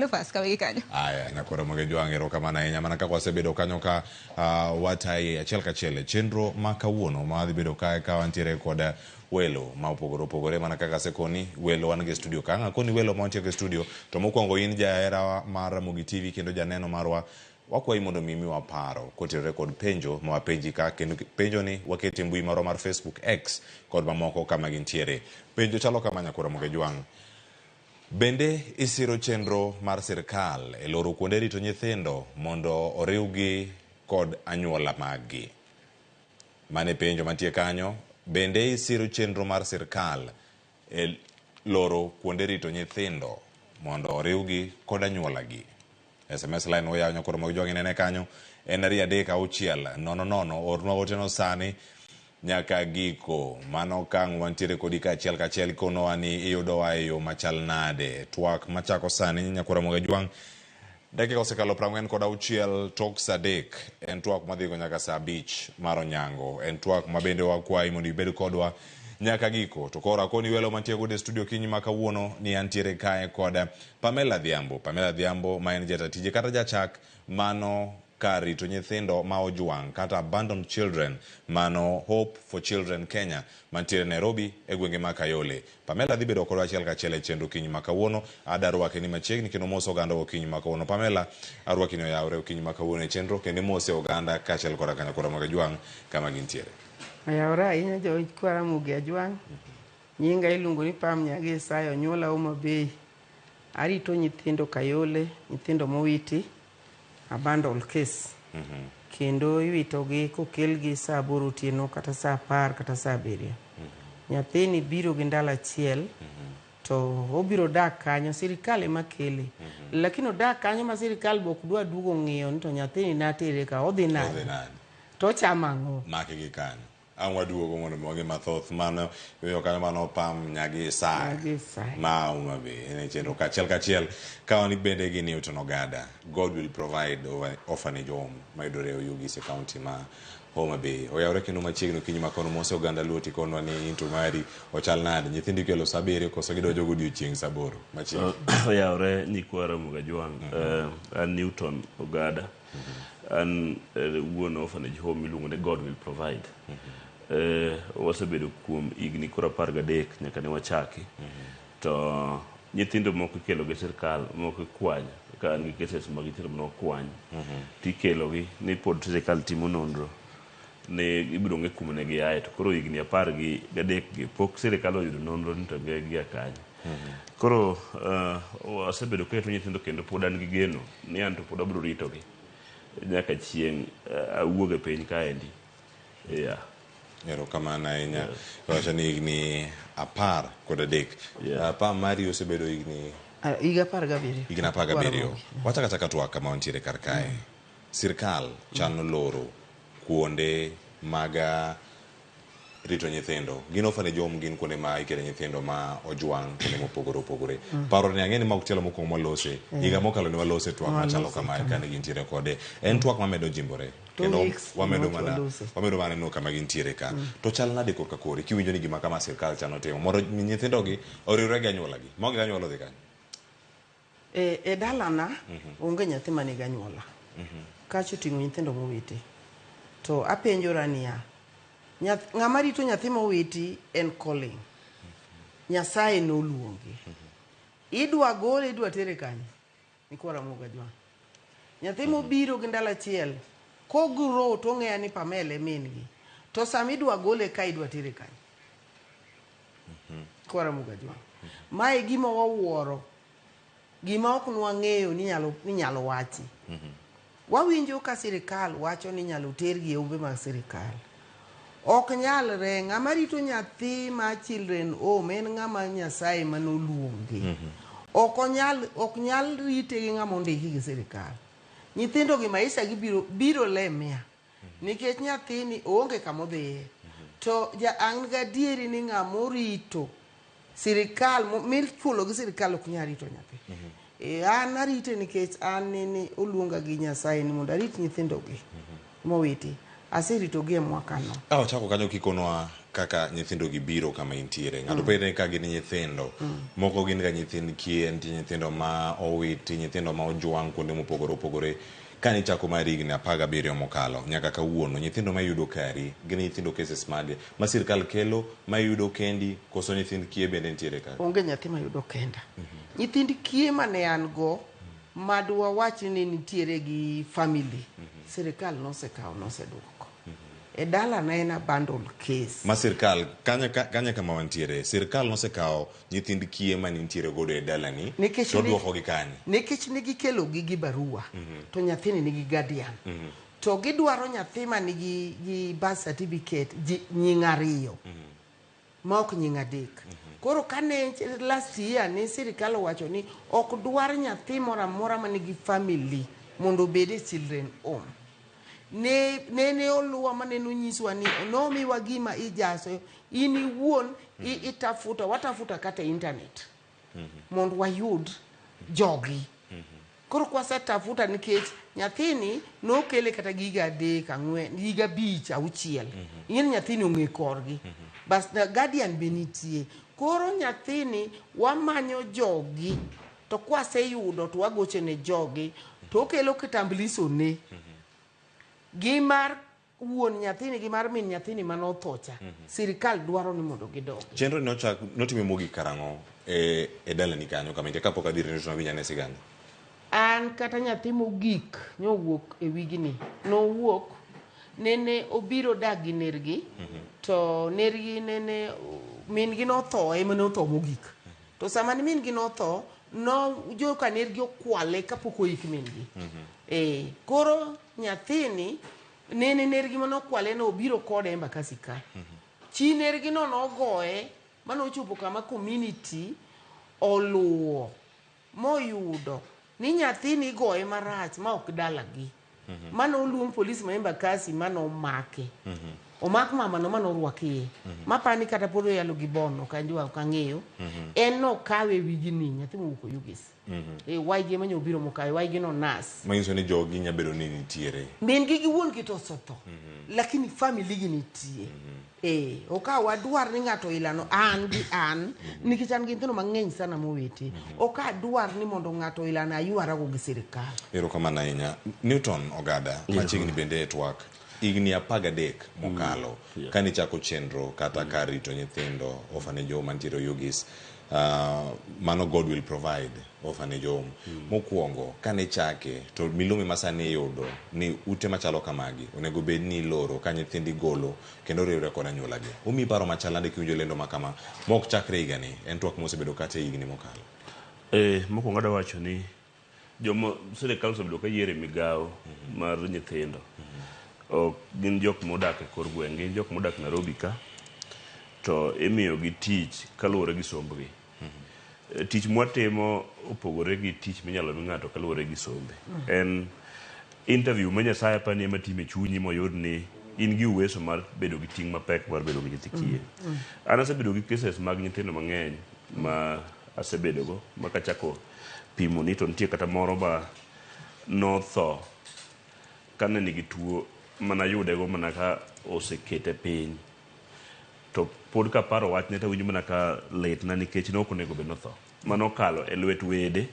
Elfas ka wegi kanyo. Aya, nyakwar Ramogi Ajwang', erokamano ahinya mana kaka wasebedo kanyo ka watayi achiel kachiel e chenro ma kawuono ma wadhi bedo kae ka wantiere kod welo ma opogore opogore mana kaka asekoni welo wan gi e studio ka. Ang' akoni welo ma wantiere e studio to mokwongo in jahera mar Ramogi TV kendo janeno marwa wakwayi mondo mi imiwa paro kotenore kod penjo ma wapenji ka kendo penjo ni wakete e mbui marwa mar Facebook, X kod mamoko kama gintiere. Penjo chalo kama nyakwar Ramogi Ajwang'. Bende isiro chenro mar sirkal e loro kuonde rito nyithindo mondo oriwgi kod anyuola maggi? Mano e penjo mantie kanyo. Bende isiro chenro mar sirkal e loro kuonde rito nyithindo mondo oriwgi kod anyuolagi? SMS line oyaw nyakoro mag jwang' inene kanyo en 236 00. Ornwa oteno sani nyaka giko. Mano okang' wantiere kodi kaachiel kachiel konowa ni iyudowa e yo machal nade. Twak machako sani nyakwar Ramogi Ajwang' dakika osekalo 46 tok saa 3 en twak madhigo nyaka saa 5 mar onyango. En twak ma bende wakwayi mondo ibed kodwa nyaka giko. To koro akoni welo mantie godo e studio kinyi ma kawuono ni antiere kae kod Pamela Adhiambo. Pamela Adhiambo ma en jata tije kata jachak mano kar rito nyithindo ma ojwang' kata abandoned children mano Hope for Children Kenya mantiere Nairobi e gwenge ma Kayole. Pamela dhi bedo kodwa achiel kachiel e chenro okinyi ma kawuono. Ada rwake ni machiegni kendo mose oganda okinyi ma kawuono. Pamela, arwaki ni oyawre okinyi ma kawuono e chenro kendo imose oganda kaachiel koda kanyakla mag Ajwang' kama gintiere. Oyawre ahinya jo Ramogi Ajwang'. Nyinga iluongo ni Pam Nyagi Isaya, onyuola Homa Bay. Arito nyithindo Kayole, nyithindo mowiti, abandon case. Kendo iwitogi kokelgi saa 8 otieno kata saa 10 kata saa 7. Nyathini biro gi ndalo achiel to obiro dak kanyo, sirikal ema kele. Lakini odak kanyo ma sirikal be ok dwa duogo ng'iyo ni to nyathini natere ka odhi nade. To ochamo ang'o? Make gi kanyo. Ang' waduogo mondo mi wang'e mathoth mano iweyo kanyo mano Pam Nyagi Isaya ma Homa Bay en e chenro kachiel kachiel ka wan bende gi Newton Ogada God will provide orphanage home mayudore e Oyugis e county ma Homa Bay. Oyawre kendo machiegni okinyi ma kono mose oganda luo tikonwa ni into mari ochal nade nyithindo ikelo saa 7 koso gidonjo godiochieng' saa 8 machiegni. Oyawre nyikwa Ramogi Ajwang'. An Newton Ogada. An wuon orphanage home miluongo ni God will provide. Wasebedo kuom higni koro 13 nyaka ne wachaki. To nyithindo moko ikelo gi sirkal, moko ikwanyo. Ka an gi cases mag nyithindo mane okwany, tikelogi ni pod sirkal timo nonro ni ibiro ng'e kuma ne giaye. To koro higni 13 gi pok sirkal oyudo nonro ni to gia kanye. Koro wasebedo ka nyithindo kendo pod an gi geno ni an to pod abiro ritogi nyaka chieng' awuog e piny kaendi. Yeah. Erokamano ahinya. Wacho ni higni 13. Pam mari osebedo higni Higa 17. Higni 17. Wachako achaka twak kama wantiere kar kae. Sirkal chano loro kuonde mag rito nyithindo. Gin orphanage home gin kuonde ma ikete nyithindo ma ojwang' kuonde mopogore opogore. Paro ni ang'e ni ma ok tielo mokwongo mwalose. Higa mokalo ne walose twak machalo kamae kane gintiere kode. En twak mamedo jimbore. Kendo wamedo mana wamedo mana neno kama gintiere ka. To chal nade korka kori kiwinjo ni gima kama sirkal chano timo mondo nyithindo gi oriwre gi anyuola gi. Maonge gi anyuola odhi kanye? E dalana onge nyathi manigi anyuola. Kacha oting'o nyithindo mowiti. To apenjora niya, ng'ama rito nyathi mowiti en calling. Nyasaye noluonge. Idwa gole, idwa tere kanye? Nyikwa Ramogi Ajwang'. Nyathi mobiro gi ndalo achiel, kogrow to ong'eya ni Pamela e min gi. To sama idwa gole ka idwa tere kanye? Nyikwa Ramogi Ajwang'. Mae e gima wawuoro. Gima ok nwang'eyo ni inyalo wachi. Wawinjo ka sirikal wacho ni inyalo tergi e umbe mag sirikal. Ok nyalre, ng'ama rito nyathi ma children home en ng'ama Nyasaye manoluonge. Ok onyal, ok nyal rite gi ng'ama ondiki gi sirikal. Nyithindo gi maisha gi biro lemia. Nikech nyathini oonge kama odhiye. To ja an gadieri ni ng'ama orito sirikal michulo gi sirikal ok nyal rito nyathi. An arite nikech an nene oluonga gi Nyasaye ni mondo arit nyithindo gi mowiti. Aseritogi e mwaka no. Ka wachako kanyo kikonwa kaka nyithindo gi biro kama intiere. Ng'ato penjre ni ka gin nyithindo, moko gin ga nyithind kiye, nitie nyithindo ma owiti, nyithindo ma ojwang' kuonde mopogore opogore. Kane ichako mar higni 17 mokalo nyaka kawuono, nyithindo ma iyudo kari gin nyithindo cases mage ma sirkal kelo, ma iyudo kendi, koso nyithind kiye bende nitiere ka? Onge nyathi mayudo kenda. Nyithind kiye mane an go mad wawach ni nitiere gi family, sirkal nosekawo noseduoko. E dalana en abandoned case. Ma sirkal kanya kanya kama wantiere, sirkal nosekawo nyithind kiye mane nitiere godo e dalani Nikech to ni- duokogi kanye? Nikech ne gikelogi gi barua to nyathini nigi guardian. To gidwaro nyathi ma nigi gi birth certificate ji, nying ariyo ma ok nying adek. Koro kane last year ne sirikal owacho ni ok dwar nyathi moro amora ma nigi family mondo obed e children home. Ne nene oluwa ma nene onyiswa ni nomiwa gima ijaso in iwuon itafuta watafuta kata e internet mondo wayud jogi. Koro kwasetafuta nikech nyathini nokele kata gi higa 3, 4, higa 5, 6. Ing'e ni nyathini ong'e korgi. Bas na guardian be nitie. Koro nyathini wamanyo jogi to kwaseyudo to wagocho ne jogi to okelo kitambulisho ne gi mar wuon nyathini gi mar min nyathini manotho cha. Sirikal dwaro ni mondo gidogi. Chenro ni nochak notime mogik karang'o e dalani kanyo kama intie kapok adhi to nawinj ane sigana. An kata nyathi mogik nyowuok e wigni. Nowuok nene obiro dak gi nergi to nergi nene min gi notho ema notho mogik. To sama ne min gi notho no joka nergi okwale kapok oik min gi. Koro nyathini nene nergi manokwale no obiro kode Embakasi ka. Chi nergi no nogoye manochopo kama community oluwo moyudo ni nyathini igoye marach ma ok dalagi. Mano oluong polis ma Embakasi mano omake. Omak mama no mano orwak iye. Mapani kata pod oyalo gi bon ok anjwa ok ang'eyo. En nokawe wigni nyathi mowuok Oyugis. Waygi ema nyo obiro mokawe, waygi no nas. Manyiso ni jogi nya bedo ni nitiere. Min gi gi wuon gi to osetho. Lakini family gi nitie. Ok wadwar ni ng'ato ilano an gi an nikech an gi nyithindo mang'eny sana mowete. Ok adwar ni mondo ng'ato ilano aywarago gi sirikal. Erokamano ahinya. Newton Ogada, machiegni bende e twak. Higni 13 mokalo kane ichako chenro kata kar rito nyithindo orphanage home mantiere Oyugis, mano God Will Provide orphanage home. Mokwongo kane ichake to milome ma sani iyudo ni ute machalo kamagi onego bed ni iloro ka nyithindo igolo kendo riwre kod anyuolagi. Omiyi paro machal nade kiwinjo lendo ma kama mok chakre higani en twak mosebedo kata e higni mokalo? Mokwongo adwa wacho ni joma sirikal osebedo ka yiero e migawo mar nyithindo ok gin jok modak e kor gweng', gin jok modak Nairobi ka to imiyogi tich kaluwore gi sombgi. Tich mwatimo opogore gi tich minyalo mi ng'ato kaluwore gi sombe. En interview ma Nyasaye apani ema timo e chunyi moyud ni in gi uweso mar bedo gi ting' mapek mar bedo gi nyithi kiye. An asebedo gi cases mag nyithindo mang'eny ma asebedogo ma kachako pimo ni to nitie kata moro ma notho kane nigi tuo manayudego mana ka osekete piny to pod kaparo wachne to awinjo mana ka litna nikech ne ok onego bed notho. Manokalo e lwet wede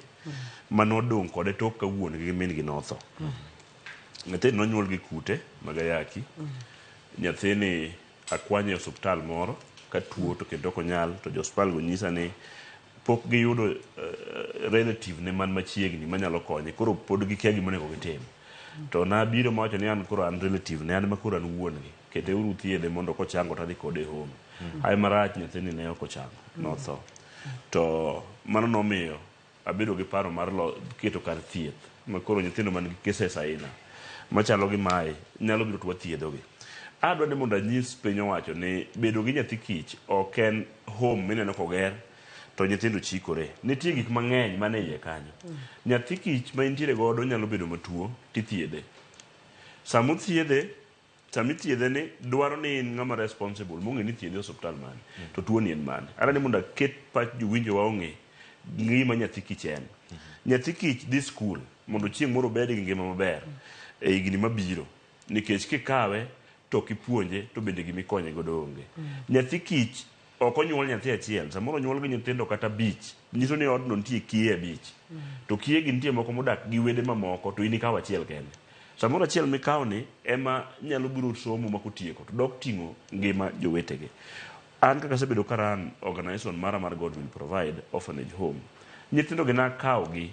manodong' kode tok ka wuon gi gi min gi notho. Nyathini nonyuol gi kute mag ayaki. Nyathini akwanye e osuptal moro ka tuo to kendo ok onyal to jo osuptal go nyisa ni pok giyudo relative ne man machiegni manyalo konye koro pod gikia gima onego gitim. To nabiro mawacho ni an koro an relative ne an ma koro an wuon gi. Kete uru thiedhe mondo kochango to adhi kode home. Ai marach nyathini ne ok ochango, notho. To mano nomiyo abedo gi paro mar keto kar thieth ma koro nyithindo man gi cases aina machalo gi mae nyalo biro to wathiedhogi. Adwa ni mondo anyis piny owacho ni bedo gi nyathi kich ok en home mineno koger to nyithindo chikore. Nitie gik mang'eny man e iye kanyo. Nyathi kich ma intiere godo nyalo bedo matuo tithiedhe. Sama othiedhe, sama ithiedhe ni dwaro ni in ng'ama responsible mong'e ni ithiedhe e osiptal mane to tuo ni en mane. Adwa ni mondo aket pach jowinjowa ong'e gima nyathi kich en. Nyathi kich dhi skul mondo chieng' moro obed gi ngima maber e higni mabiro nikech kikawe to ok ipuonje to bende gima ikonye godo onge. Nyathi kich ok onyuol nyathi achiel, samoro onyuol gi nyithindo kata abich, nyiso ni odno nitie kiye abich. To kiye gi nitie moko modak gi wede mamoko to in ikawo achiel kende. Samoro achiel mikawo ni ema nyalo biro somo ma kotieko to dok ting'o ngima jowetegi. An kaka asebedo ka run organization mara mar God Will Provide Orphanage Home, nyithindo gi nakawogi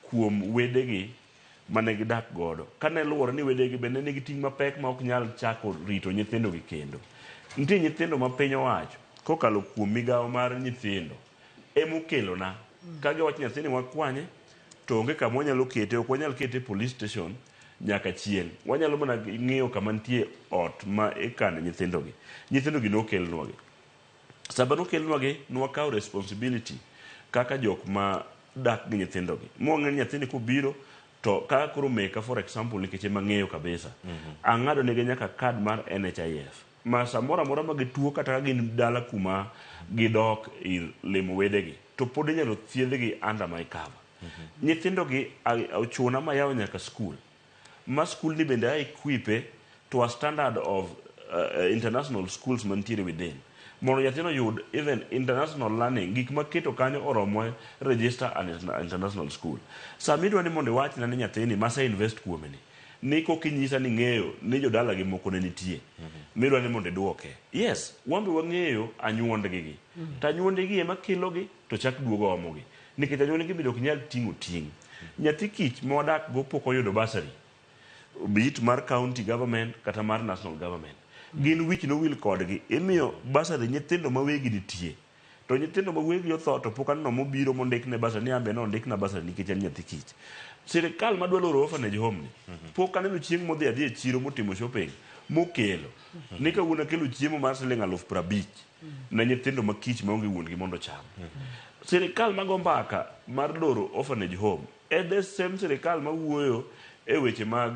kuom wedegi mane gidak godo. Kane luwore ni wedegi bende nigi ting' mapek ma ok nyal chako rito nyithindogi kendo. Nitie nyithindo ma piny owacho kokalo kuom migawo mar nyithindo emokelona ka giwacho nyathini wakwanye to onge kama wanyalo kete, ok wanyal kete e police station nyaka chieng'. Wanyalo mana ng'iyo kama nitie ot ma ikane nyithindogi. Nyithindogi nokelnwagi. Sama nokelnwagi, nwakawo responsibility kaka jok ma dak gi nyithindogi. Mwang'eyo ni nyathini kobiro to kaka koro meka for example nikech ema ang'eyo kabisa. Ang'ado negi nyaka card mar NHIF. Ma samoro amora ma gituo kata ka gin dala kuma gidok ir limo wedegi to pod inyalo thiedhgi under my cover. Nyithindogi ochuna mayawo nyaka school. Ma skul ni bende a equipe to a standard of international schools mantiere within. Mondo nyathino oyud even international learning, gik maketo kanyo oromo register an international school. Sama idwa ni mondo iwachna ni nyathini mase invest kuome ni, ni koka inyisa ni ing'eyo ni jodalagi moko ne nitie, midwa ni mondo iduoke. Yes, wan be wang'eyo anyuondgi gi. To anyuondgi ema kelogi to chak duogo omogi. Nikech anyuondgi bende ok nyal ting'o ting'. Nyathi kich ma wadak go pok oyudo bursary, be it mar county government kata mar national government. Gin wich nowil kodgi. Imiyo bursary nyithindo ma wegi nitie. To nyithindo ma wegi otho to pok aneno mobiro mondikne bursary ni an be nondikna bursary nikech an nyathi kich. Sirikal madwa loro orphanage home ni, pok aneno chieng' modhi adhi e chiro motimo shopping mokelo. Ni kawuono akelo chiemo mar siling 50,000 ne nyithindo ma kich maonge wuon gi mondo ocham. Sirikal mago mbaka mar loro orphanage home e the same sirikal mawuoyo e weche mag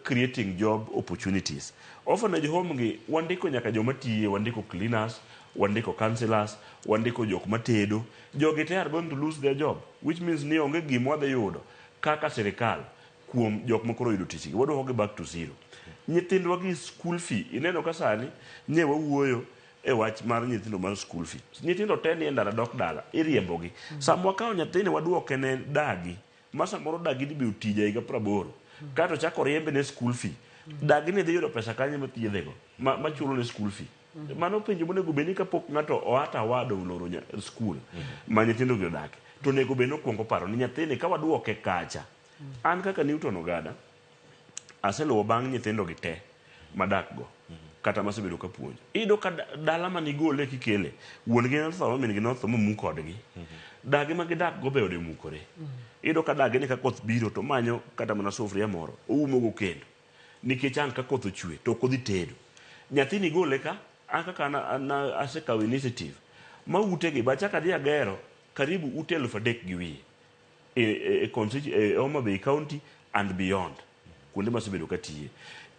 creating job opportunities. Orphanage home gi wandiko nyaka joma tiye, wandiko cleaners, wandiko counselors, wandiko jok matedo. Jogi te are going to lose their job, which means ni onge gima wadhi yudo kaka sirikal kuom jok makoro oyudo tich gi. Waduoko gi back to zero. Nyithindwa gi school fee, ineno ka sani nye wawuoyo e wach mar nyithindo mar school fee. Nyithindo te nie ndara dok dala, iriembogi. Sama wakawo nyathini waduoke ne dagi, ma samoro dagi ni be otija higa 80, kato chako riembe ne school fee. Dagi ni dhi yudo pesa kanye mathiedhego, ma chulo ne school fee. Mano penjo monego bed ni kapok ng'ato oa tawado oloro school ma nyithindo gi odake, to onego bed ni okwongo paro ni nyathini ka waduoke kacha. An kaka Newton Ogada, aseluwo bang' nyithindo gi te madak go kata masebedo ka puonjo. Iyudo ka dala manigole kikele, wuon gi notho, min gi notho momuk kodgi. Dagi ma gidak go be ode omukore. Iyudo ka dagi ni ka koth biro to manyo kata mana sufuria moro, oumo go kendo. Nikech ang' ka koth ochwe to ok odhi tedo. Nyathini igole ka, an kaka an asekawo initiative ma utegi be achako adhi agero karibu ute 3,200 e Homa Bay County and beyond. Kuonde masebedo katiye.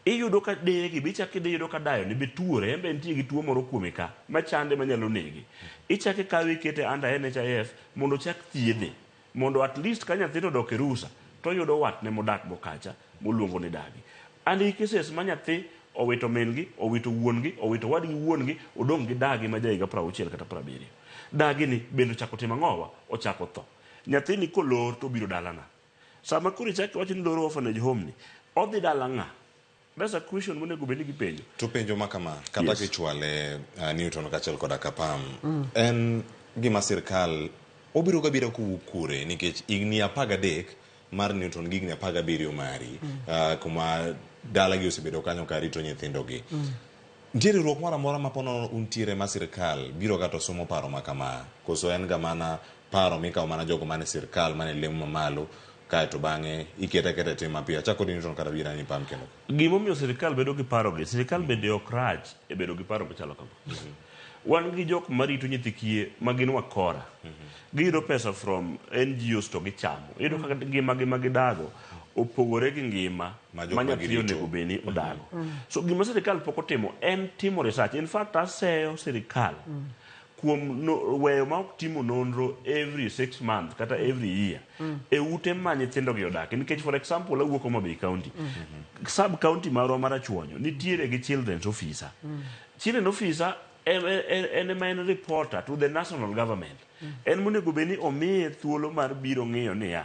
Iyudo ka deyegi be ichako idhi iyudo ka dayo ni be tuore, en be entie gi tuo moro kuome ka machande manyalo nege. Ichako ikawe ikete under NHIF mondo ochak thiedhe. Mondo at least ka nyathino odok e rusa to oyudo watne modak go kacha moluongo ni dagi. An gi cases ma nyathi owito min gi, owito wuon gi, owito wadgi wuon gi, odong' gi dagi ma ja higa 60 kata 70. Dagi ni bende ochako timo ang'owa? Ochako tho. Nyathini kolor to obiro dalana. Sama koro ichako iwacho ni loro orphanage home ni, odhi dala ng'a? That's a question monego bed ni gipenjo. To penjo ma kama, kata Yes. kichwale Newton kaachiel koda Kapam, en gima sirkal obiro gabira kowuok kure nikech higni 13 mar Newton gi higni 17 mari, kuma dalagi osebedo kanyo ka rito nyithindogi. Nitie riwruok moro amora ma ponono untiere ma sirkal biro ga to somo paro ma kama, koso en ga mana paro mikawo mana jogo mane sirkal mane lemo mamalo kaeto bang'e ikete aketa e tim mapiyo. Achako kodi Newton kata bira ni Pam kendo. Gimomiyo sirkal bedo gi paro gi, sirkal bende ok rach e bedo gi paro machalo kama. Wan gi jok marito nyithi kiye ma gin wakora. Giyudo pesa from NGOs to gichamo. Iyudo kaka ngima gi ma gidago opogore gi ngima Ma jok ma ma nyathi girito. onego bed ni odago. So gima sirkal pok otimo en timo research. In fact, aseyo sirkal Kuom no, weyo ma ok timo nonro every 6 months kata every year e ute ma nyithindo gi odak, nikech for example, awuok Homa Bay County, sub county marwa mar Rachuonyo nitiere gi children's officer. Children officer en ema en reporter to the national government. En monego bed ni omiye thuolo mar biro ng'iyo niya,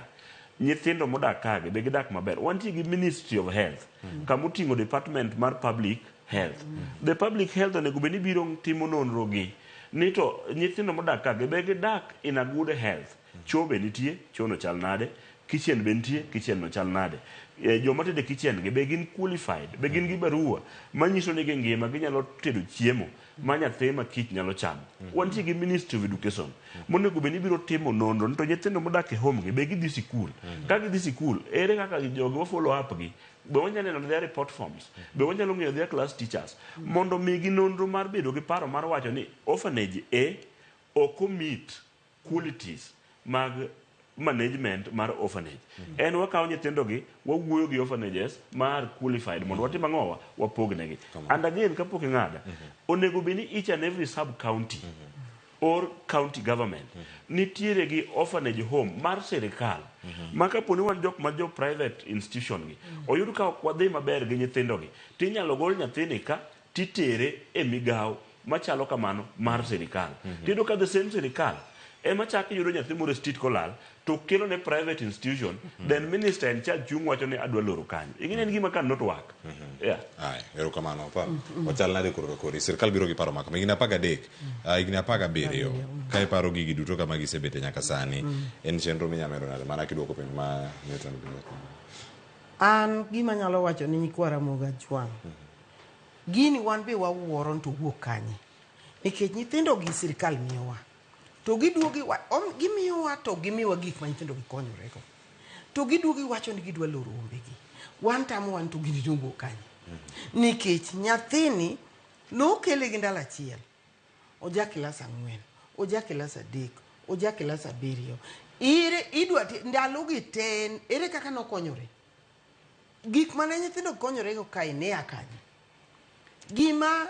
nyithindo modak kagi be gidak maber. Wantie gi Ministry of Health, kamoting'o department mar public health. The public health onego bed ni biro timo nonro gi ni to nyithindo modak kagi be gidak in a good health. Choo be nitie? Choo no chal nade? Kitchen be nitie? Kitchen no chal nade? Joma tedo e kitchen gi be gin qualified? Be gin gi barua manyiso ni gingima, ginyalo tedo chiemo ma nyathi ma kich nyalo chamo? Wantie gi Ministry of Education, monego bed ni biro timo nonro ni to nyithindo modak e home gi be gidhi sikul. Ka gidhi sikul, ere kaka jogi wa follow up gi? Be wanyalo neno their report forms? Be wanyalo ng'eyo their class teachers, mondo migi nonro mar bedo gi paro mar wacho ni orphanage A ok omeet qualities mag management mar orphanage? En wakawo nyithindo gi, wawuoyo gi orphanages mar qualified mondo watim ang'owa, wapognegi. And again, kapok ing'ada, onego bed ni each and every sub county or county government nitiere gi orphanage home mar sirikal, ma kapo ni wan jok ma jo private institution gi oyud ka ok wadhi maber gi nyithindo gi, tinyalo gol nyathini ka titere e migawo machalo kamano mar sirikal. Tiyudo ka the same sirikal ema chak yudo nyathi moro e street kolal, to kelo ne private institution, then minister in charge chung wacho ni adwa loro kanyo. Ing'e en gima can not work, yeah. Aya, erokamano. Pa ochal nade koro ka kori sirkal biro gi paro makama higni 13, higni 17 ka iparo gigi duto kama gisebete nyaka sani, en chenro minyalo medo nade mana kiduoko penjo ma Newton biro? An gima anyalo wacho ni nyikwa Ramogi Ajwang', gini wan be wawuoro ni to wuok kanye, nikech nyithindo gi sirikal miyowa to giduogi gimiyowa to gimiwa gik ma nyithindo gi konyorego, to giduogi wacho ni gidwa loro ombegi. Wan tamo wan to gini nowuok kanye? Nikech nyathini nokele gi ndalo achiel, oja kilas 4, oja kilas 3, oja kilas 7, ire idwa ndalogi te ere kaka nokonyore? Gik mane nyithindo konyorego kae ne a kanye? Gima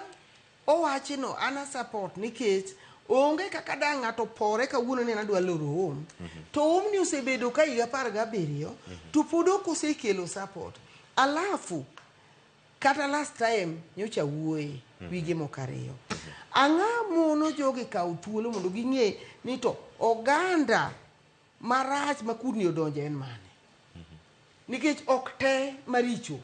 owachi no an a support, nikech onge kaka da ng'ato pore kawuono ni an adwa loro home, to home ni osebedo ka higa 17 to pod ok osekelo support. Alafu kata last time nyocha wuoye wige moko 2, ang'a mono jogi kawo thuolo mondo ging'e ni to oganda marach ma kudni odonje en mane? Nikech ok te maricho.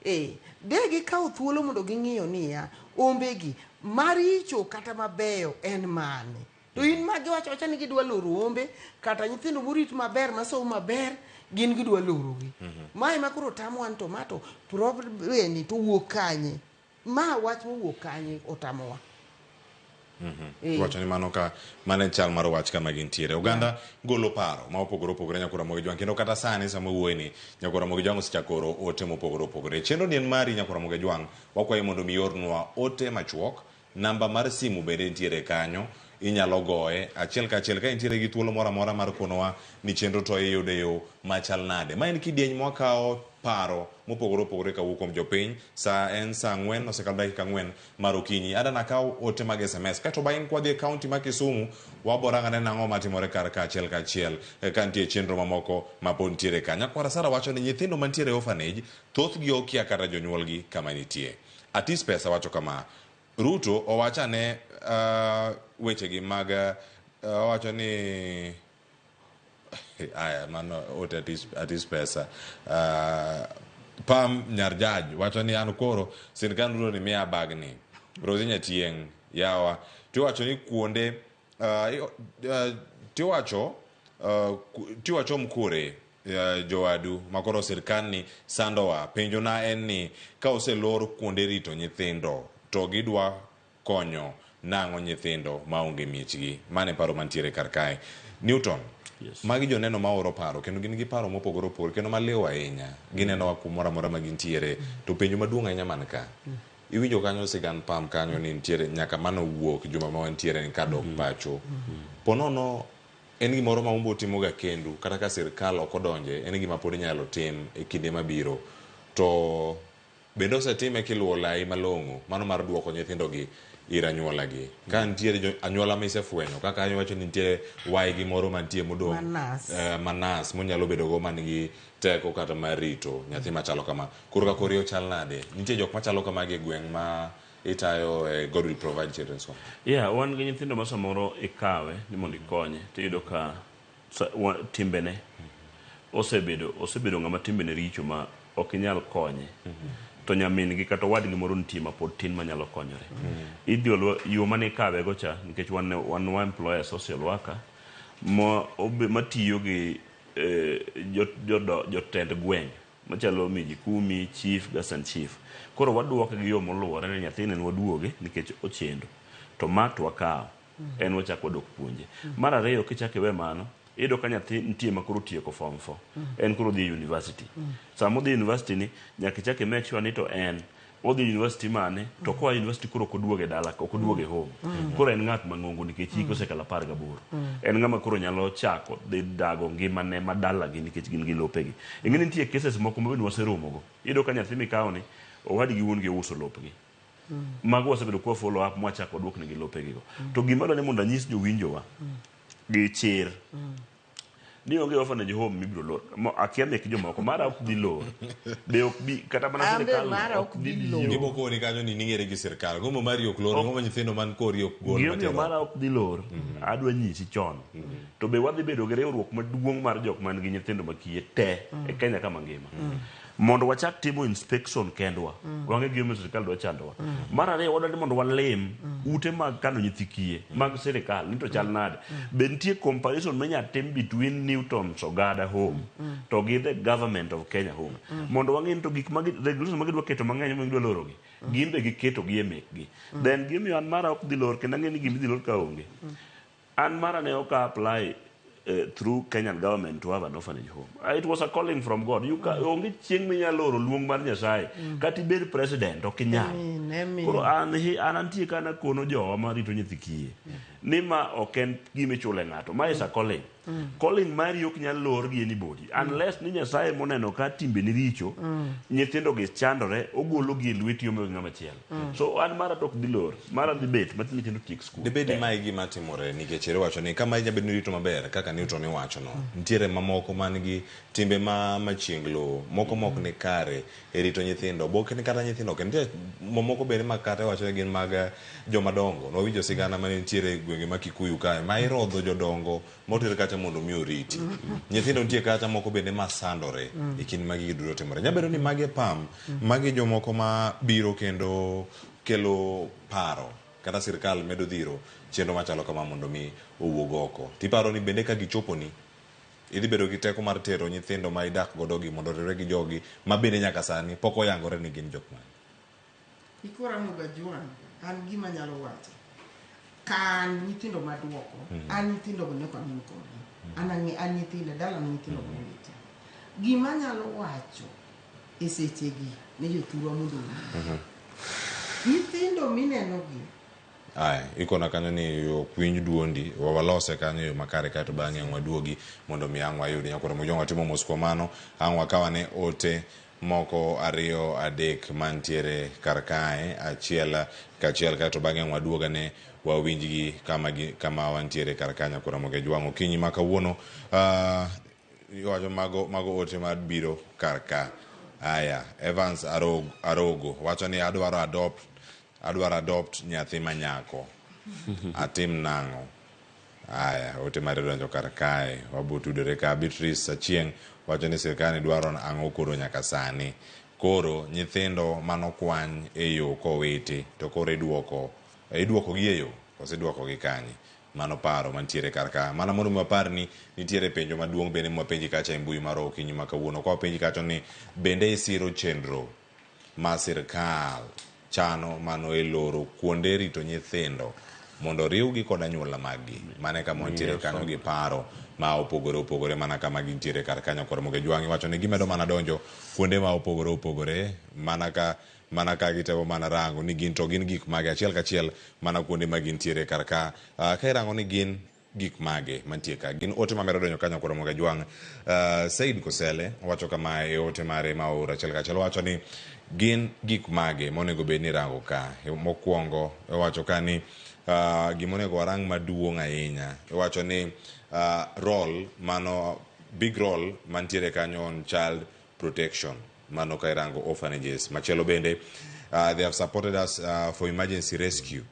De gikawo thuolo mondo ging'iyo niya, ombegi maricho kata mabeyo en mane? To in ma giwacho wacha ni gidwa loro ombe, kata nyithindo morit maber, masomo maber, gin gidwa lorogi. Ma ema koro tamo wan, to ma to problem ni to wuok kanye? Ma wach mowuok kanye otamowa. Wacho ni mano ka mano e chal mar wach kama gintiere. Oganda golo paro ma opogore opogore, nyakora Ramogi Jwang', kendo kata sani sama wuoye ni, nyakora Ramogi Jwang' osechako oro ote mopogore opogore. Chenro ni en mari, nyakora Ramogi Jwang', wakwayi mondo mi iornwa ote machuok. Namba mar simu bende nitiere kanyo, inyalo goye achiel kachiel ka intiere gi thuolo moro amora mar konowa ni chenro to iyudo e yo machal nade. Ma en kidieny mwakawo paro mopogore opogore kawuok kuom jopiny. Sa en saa 4 osekalo dakika 4 mar okinyi. Ada nakaw ote mag SMS kaeto bang'e kwadhi e kaunti ma Kisumu, waborang' ane nang'o matimore kar ka achiel kachiel, ka nitie chenro mamoko ma pod nitiere ka. Nyakwara Sara wacho ni nyithindo mantiere e orphanage thothgi okia kata jonyuolgi kama nitie. Atis Pesa wacho kama, Ruto owach ane wechegi mag owacho ni aya mano ote Atis Pesa. Pam Nyar Jaj wacho ni an koro sirkand Ruto ni miya bagni. Rosi Nyatieng' yawa tiwacho ni kuonde tiwacho tiwacho mkure jowadu makoro sirkal ni sandowa. Penjo na en ni ka oselor kuonde rito nyithindo to gidwa konyo nang'o nyithindo maonge miechgi? Mano e paro mantiere kar kae. Newton. Yes. Magi joneno maoro paro kendo gin gi paro mopogore opogore kendo maliw ahinya. Ginenowa kumoro amora ma gintiere. To penjo maduong' ahinya man ka. Iwinjo kanyo sigand Pam kanyo ni nitiere nyaka mano wuok juma ma wantiere ni kadok pacho. Po nono en gimoro ma umbo timoga kendu, kata ka sirkal ok odonje, en gima pod inyalo tim e kinde mabiro. To Bende osetime kiluwo lai malong'o mano mar duoko nyithindogi ir anyuolagi. Ka nitiere anyuola misefwenyo kaka iwacho ni nitiere waygi moro mantie modong' Manas. Manas monyalo bedogo man gi teko kata mar rito nyathi machalo kama. Koro ka kori ochal nade? Nitie jok machalo kamagi e gweng' ma itayo e God Will Provide Children's Home. Yeah, wan gi nyithindo ma samoro ikawe ni mondo ikonye tiyudo ka timbene osebedo ng'ama timbene richo ma ok inyal konye. To nyamin gi kata owadgi moro nitie ma pod tin manyalo konyore. Idhi yo mane ikawe go cha nikech wan wa employ a social worker matiyo gi jotend gweng' machalo miji kumi, chief, assistant chief. Koro waduoke gi yo moluwore ni nyathini ne waduoge nikech ochendo. To ma to wakawo. En wachako wadok puonje. Mar ariyo kichako iwe mano, iyudo ka nyathi nitie ma koro otieko form 4. En koro odhi e university. Sama odhi e university ni, nyaka ichak i make sure ni to en odhi e university mane, to koa e university koro ok oduog e dala, ok oduog e home. Koro en ng'at mang'ongo nikech hike osekalo 18. En ng'ama koro nyalo chako dhi dago ngimane ma dalagi nikech gin gi lopegi. Ing'e ni nitie cases moko ma bende waseromogo. Iyudo ka nyathi mikawo ni, owadgi wuon gi ouso lopgi. Mago wasebedo kwa follow up mwachako waduoknegi lopegigo. To gima adwa ni mondo anyis jowinjowa gi chir ni onge orphanage home mibiro lor. Akia mek jomoko, mara ok dhi lor. Be ok bi kata mana An be sirikal mara ok ok dhi dhi lor. biro. Gima okoni kanyo ni ning'ere gi sirkal. Gombo mari ok lor, gombo nyithindo man kori ok gol Gimomiyo matero. mara ok dhi lor, adwa nyisi chon. To be wadhi bedo gi riwruok maduong' mar jok man gi nyithindo makiye te e Kenya kama ngima. Mondo wachak timo inspection kendwa. Wang'e gimomiyo sirikal dwa chandowa. Mar ariyo wadwa ni mondo walim ute mag kano nyithi kiye mag sirikal ni to chal nade. Be nitie comparison minya tim between Newton Ogada Home to gi the government of Kenya Home. Mondo wang'e ni to gik ma regulation ma gidwa keto mang'eny ma gidwa lorogi. Gin be giketo gi e mekgi. Then gimomiyo an mara ok dhi lor kendo ang'e ni gima idhi lor ka onge. An mara ne ok apply through Kenyan government to have an orphanage home. It was a calling from God. You onge chieng' minyalo loro luong mar Nyasaye. Kata ibed president ok inyal. Amen, amen. Koro an an antie ka nakono jowa marito nyithi kiye. Ni ma ok en gima ichule ng'ato. Ma is a calling. Calling mari ok nyal lor gi anybody. Unless ni Nyasaye moneno ka timbeni richo, nyithindo gi chandore, ogolo gi e lweti omiyo gi ng'ama chielo. So an mara to ok dhi lor. Mara dhi bet ma nyithindo tiek skul. Dibed ni mae e gima timore nikech ere wacho ni kama inya bedo ni rito maber kaka Newton iwacho no. Nitiere mamoko man gi timbe ma machienglo, moko mok ni kare e rito nyithindo. Bok ni kata nyithindo ok nitie mamoko bende ma kata iwacho ni gin mag joma dongo. Nwawinjo sigana mane nitiere e gwenge ma Kikuyu kae ma irodho jodongo moter kacha mondo mi oriti. Nyithindo nitie kacha moko bende ma sandore e kinde ma gigi duto timore. Nyalo bedo ni magi e pam, magi jomoko ma biro kendo kelo paro kata sirkal medo dhiro chenro machalo kama mondo mi owuog oko. Tiparo ni bende ka gichoponi idhi bedo gi teko mar tero nyithindo ma idak godo gi mondo oriwre gi jogi ma bende nyaka sani pok oyangore ni gin jok mage. Ikora Muga Juan, an gima nyalo wacho. Ka an nyithindo maduoko, an nyithindo go ne ok ang'in kodgi. An ang'e an nyithindo, dalana nyithindo go weche. Gima anyalo wacho e sechegi ne jothurwa mondo owinji. Nyithindo mineno gi Aya, ikona kanyo ni ok winj duondi, walose kanyo e yo makare kaeto bang'e ang' waduogi mondo mi ang' wayudi. Nyakwar Mojong watimo mos kuom mano, ang' wakawane ote moko 2 3 mantiere kar kae achiel kachiel kaeto bang'e ang' waduogane wawinjgi kama wantiere kar ka Nyakwar Ramogi Ajwang'. Okinyi ma kawuono iwacho mago ote mabiro kar ka. Aya, Evans Arogo wacho ni adwaro adopt nyathi manyako. Atim nang'o? Aya, ote mare donjo kar kae. Wabo tudore ka Beatrice Achieng' wacho ni sirkal ni dwaro ang'o koro nyaka sani. Koro nyithindo manokwany e yo kowiti to koro iduoko gi e yo koso iduoko gi kanye? Mano paro mantiere kar ka. Mana mondo mi wapar ni nitiere penjo maduong' bende mwapenji kacha e mbui mar okinyi ma kawuono. Kwa wapenji kacha ni bende isiro chenro ma sirkal chano mano e loro kuonde rito nyithindo mondo riwgi kod anyuola maggi. Mano e kama wantiere kanyo gi paro ma opogore opogore mana kama gintiere kar kanyo. Koro Ramogi Ajwang' iwacho ni gimedo mana donjo kuonde ma opogore opogore mana ka gitemo mana rango ni gin to gin gik mage achiel kachiel mana kuonde ma gintiere kar ka. Ka irango ni gin gik mage mantie ka. Gin ote mamedo donjo kanyo koro Ramogi Ajwang'. Said Kosele wacho kama e ote mare ma ooro achiel kachiel wacho ni gin gik mage monego bed ni irango ka. Mokwongo owacho ka ni gima onego warang maduong' ahinya iwacho ni role mano big role mantiere kanyo on child protection mano ka irango orphanages. Machielo bende they have supported us for emergency rescue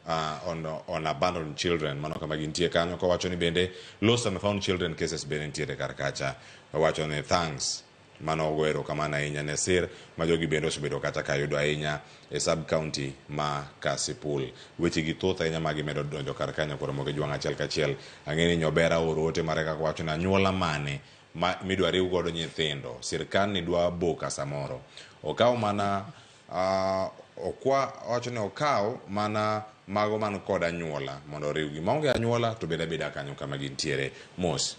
on abandoned children mano kama gintie kanyo. Kowacho ni bende lost and found children cases bende nitiere kar kacha. Owacho ni thanks, mano ogo erokamano ahinya ne sir ma jogi bende osebedo kata ka yudo ahinya e sub county ma Kasipul. Weche gi thoth ahinya ma gimedo donjo kar kanyo koro Ramogi Ajwang' achiel kachiel. Ang'e ni Nyobera oro ote mare kaka wacho ni anyuola mane ma midwa riw godo nyithindo, sirkal ni dwa boka samoro okaw mana okwa wacho ni okaw mana mago man kod anyuola mondo oriwgi maonge anyuola to bed abeda kanyo kama gintiere mos.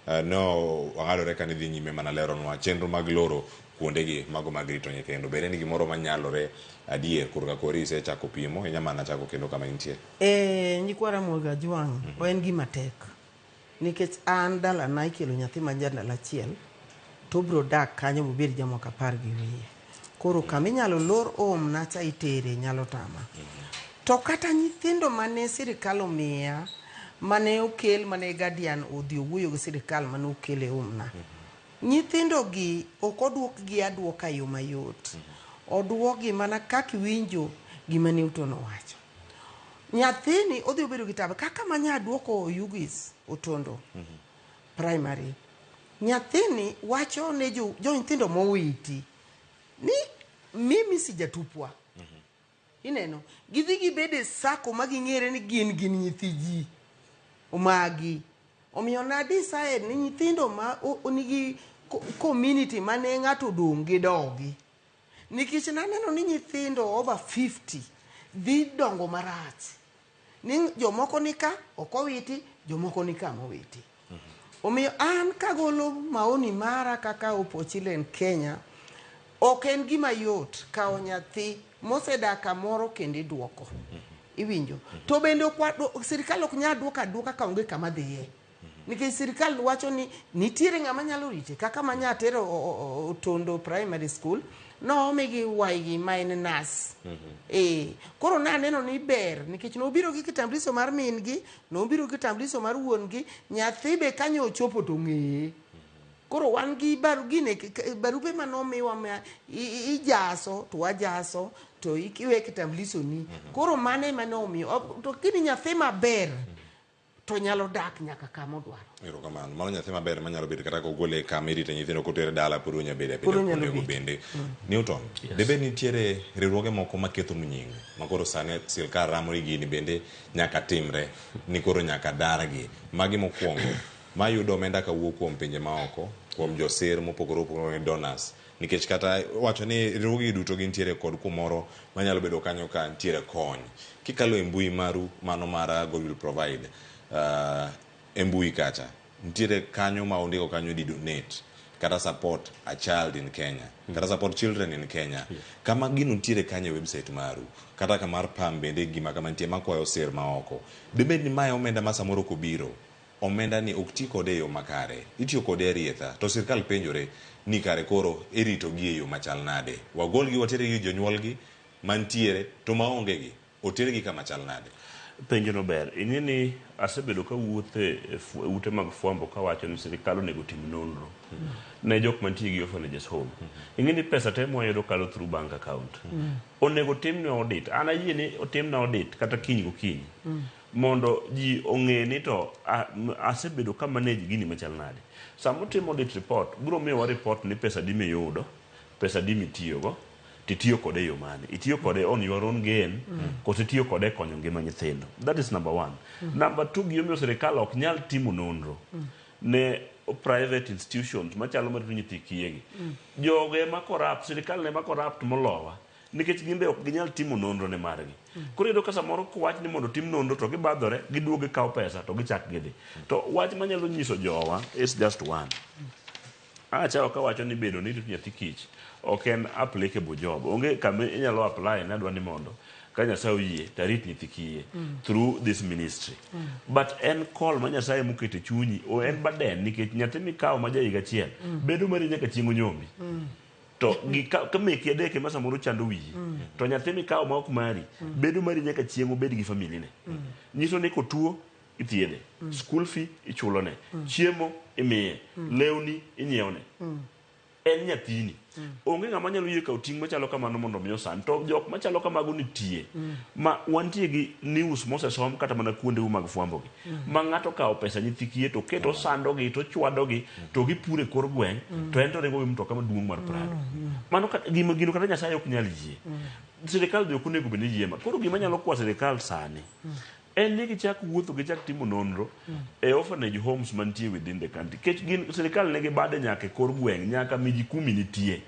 No wang'adore ka nidhi nyime mana leronwa chenro mag loro kuondegi mago mag rito nyithindo bende ni gimoro manyalore adier korka kori isechako pimo inya mana chako kendo kama intie. Nyikwa Ramogi Ajwang', en gima tek nikech an dalana ikelo nyathi ma jandalo achiel to obiro dak kanyo mobed jamwaka 10 gi wiye. Koro kama inyalo lor omna cha itere nyalo tama. To kata nyithindo mane sirikal omiya mane okel mane Guardian odhi owuoyo gi sirikal mane okel e omna. Nyithindo gi ok oduokgi aduoka e yo mayot. Oduokgi mana kaka iwinjo gima Newton owacho. Nyathini odhi obedo gi tabu kaka manya duoko Oyugis Otondo primary. Nyathini wacho ne jo nyithindo mowiti ni mimi sijatupwa. Ineno, gidhi gibede sako ma ging'ere ni gin nyithi ji omagi. Omiyo na decide ni nyithindo ma nigi community mane ng'ato odong' gi dogi. Nikech naneno ni nyithindo over 50 dhi dongo marach. Ni jomoko ni ka ok owiti, jomoko ni ka mowiti. Omiyo an kagolo maoni mara kaka Hope Children Kenya, ok en gima yot kawo nyathi mosedak kamoro kendo iduoko. Iwinjo. To bende sirikal ok nyal duoko aduoka ka onge kama dhiye. Nikech sirikal wacho ni nitiere ng'ama nyalo rite kaka manya tero Otondo primary school noome gi waigi ma en nas. Koro naneno ni ber nikech nobiro gi kitambulisho mar min gi, nobiro gi kitambulisho mar wuon gi, nyathi be kanyo ochopo to ng'eye. Koro wan gi barupe manomiwa ma ijaso to wajaso to iwe kitambulisho ni. Koro mano ema nomiyo to kini nyathi maber to nyalo dak nyaka kama odwaro. Erokamano. Mano nyathi maber manyalo bedo kata kogole kama irite nyithindo kotere dala pod onyalo bedo abeda kuondego bende. Newton, debed nitiere riwruoge moko maketho nying ma koro sani sirkal ramo ni gini bende nyaka timre ni koro nyaka dargi. Magi mokwongo mayudo omenda kawuok kuom pinje maoko, kuom josir mopogore opogore donors. Nikech kata wacho ni riwruoge duto gintiere kod kumoro manyalo bedo kanyo ka nitiere kony. Kikalo e mbui maru mano mar God Will Provide, e mbui kacha nitiere kanyo ma ondiko kanyo di donate kata support a child in Kenya, kata support children in Kenya. Kama gino nitiere kanyo e website maru, kata kamar PAM bende gima kama nitie makwayo sir maoko. Dibed ni mae omenda ma samoro kobiro, omenda ni ok ti kode e yo makare, itiyo kode e rietha, to sirkal penjore ni kare koro irito gi e yo machal nade. Wagol gi watergi jonyuolgi mantiere to maonge gi, otergi kama chal nade. Penjo no ber. Ing'e ni asebedo kawuothe e ute mag fwambo kawacho ni sirikal onego tim nonro ne jok mantie gi orphanages home. Ing'e ni pesa te mwayudo kalo through bank account. Onego timne audit. An ayie ni otimna audit kata kiny gokinyi. Mondo ji ong'e ni to asebedo ka manage gini machal nade. Sama otimo audit report, biro miyowa report ni pesa di miyudo, pesa di mitiyogo, titiyo kode e yo mane. Itiyo kode on your own gain, koso itiyo kode e konyo ngima nyithindo. That is number one. Number two, gimomiyo sirikal ok nyal timo nonro ne private institutions machalo marito nyithi kiye gi. Jogo ema corrupt, sirikal ema corrupt molowa. Nikech gin be ok ginyal timo nonro ne margi. Koro iyudo ka samoro kowach ni mondo tim nonro to gibadhore, giduogo gikawo pesa to gichak gidhi. To wach manyalo nyiso jowa is just one. Achako kawacho ni bedo ni irito nyathi kich ok en applicable job. Onge kama inyalo apply ne adwa ni mondo Ka Nyasaye oyie to arit nyithi kiye through this ministry. But en call ma Nyasaye moketo e chunyi, o en burden nikech nyathi mikawo ma ja higa achiel bedo mari nyaka chieng' onyombi. To gi ka, ka meki adek ema samoro chando wiyi to nyathi mikawo ma ok mari bedo mari nyaka chieng' obed gi family ne. Nyiso ni kotuo ithiedhe, school fee ichulone, chiemo imiye, lewni inyiewone. En nyathini. Onge ng'ama nyalo yie kawo ting' machalo kamano mondo mi osand. To jok machalo kamago nitie. Ma wantie gi news mosesom kata mana kuondeu mag fwambo gi. Ma ng'ato okawo pesa nyithi kiye to oketo osandogi to ochwadogi to gipuro e kor gweng' to en to oringo gi mtoka maduong' mar Prado. Mano gima gino kata Nyasaye ok nyal yie. Sirikal be ok onego bed ni yie ma. Koro gima nyalo kwa sirikal sani en ni gichak wuotho gichak timo nonro e orphanage homes mantie within the country kech gin sirikal nigi bade nyaka e kor gweng' nyaka miji kumi nitie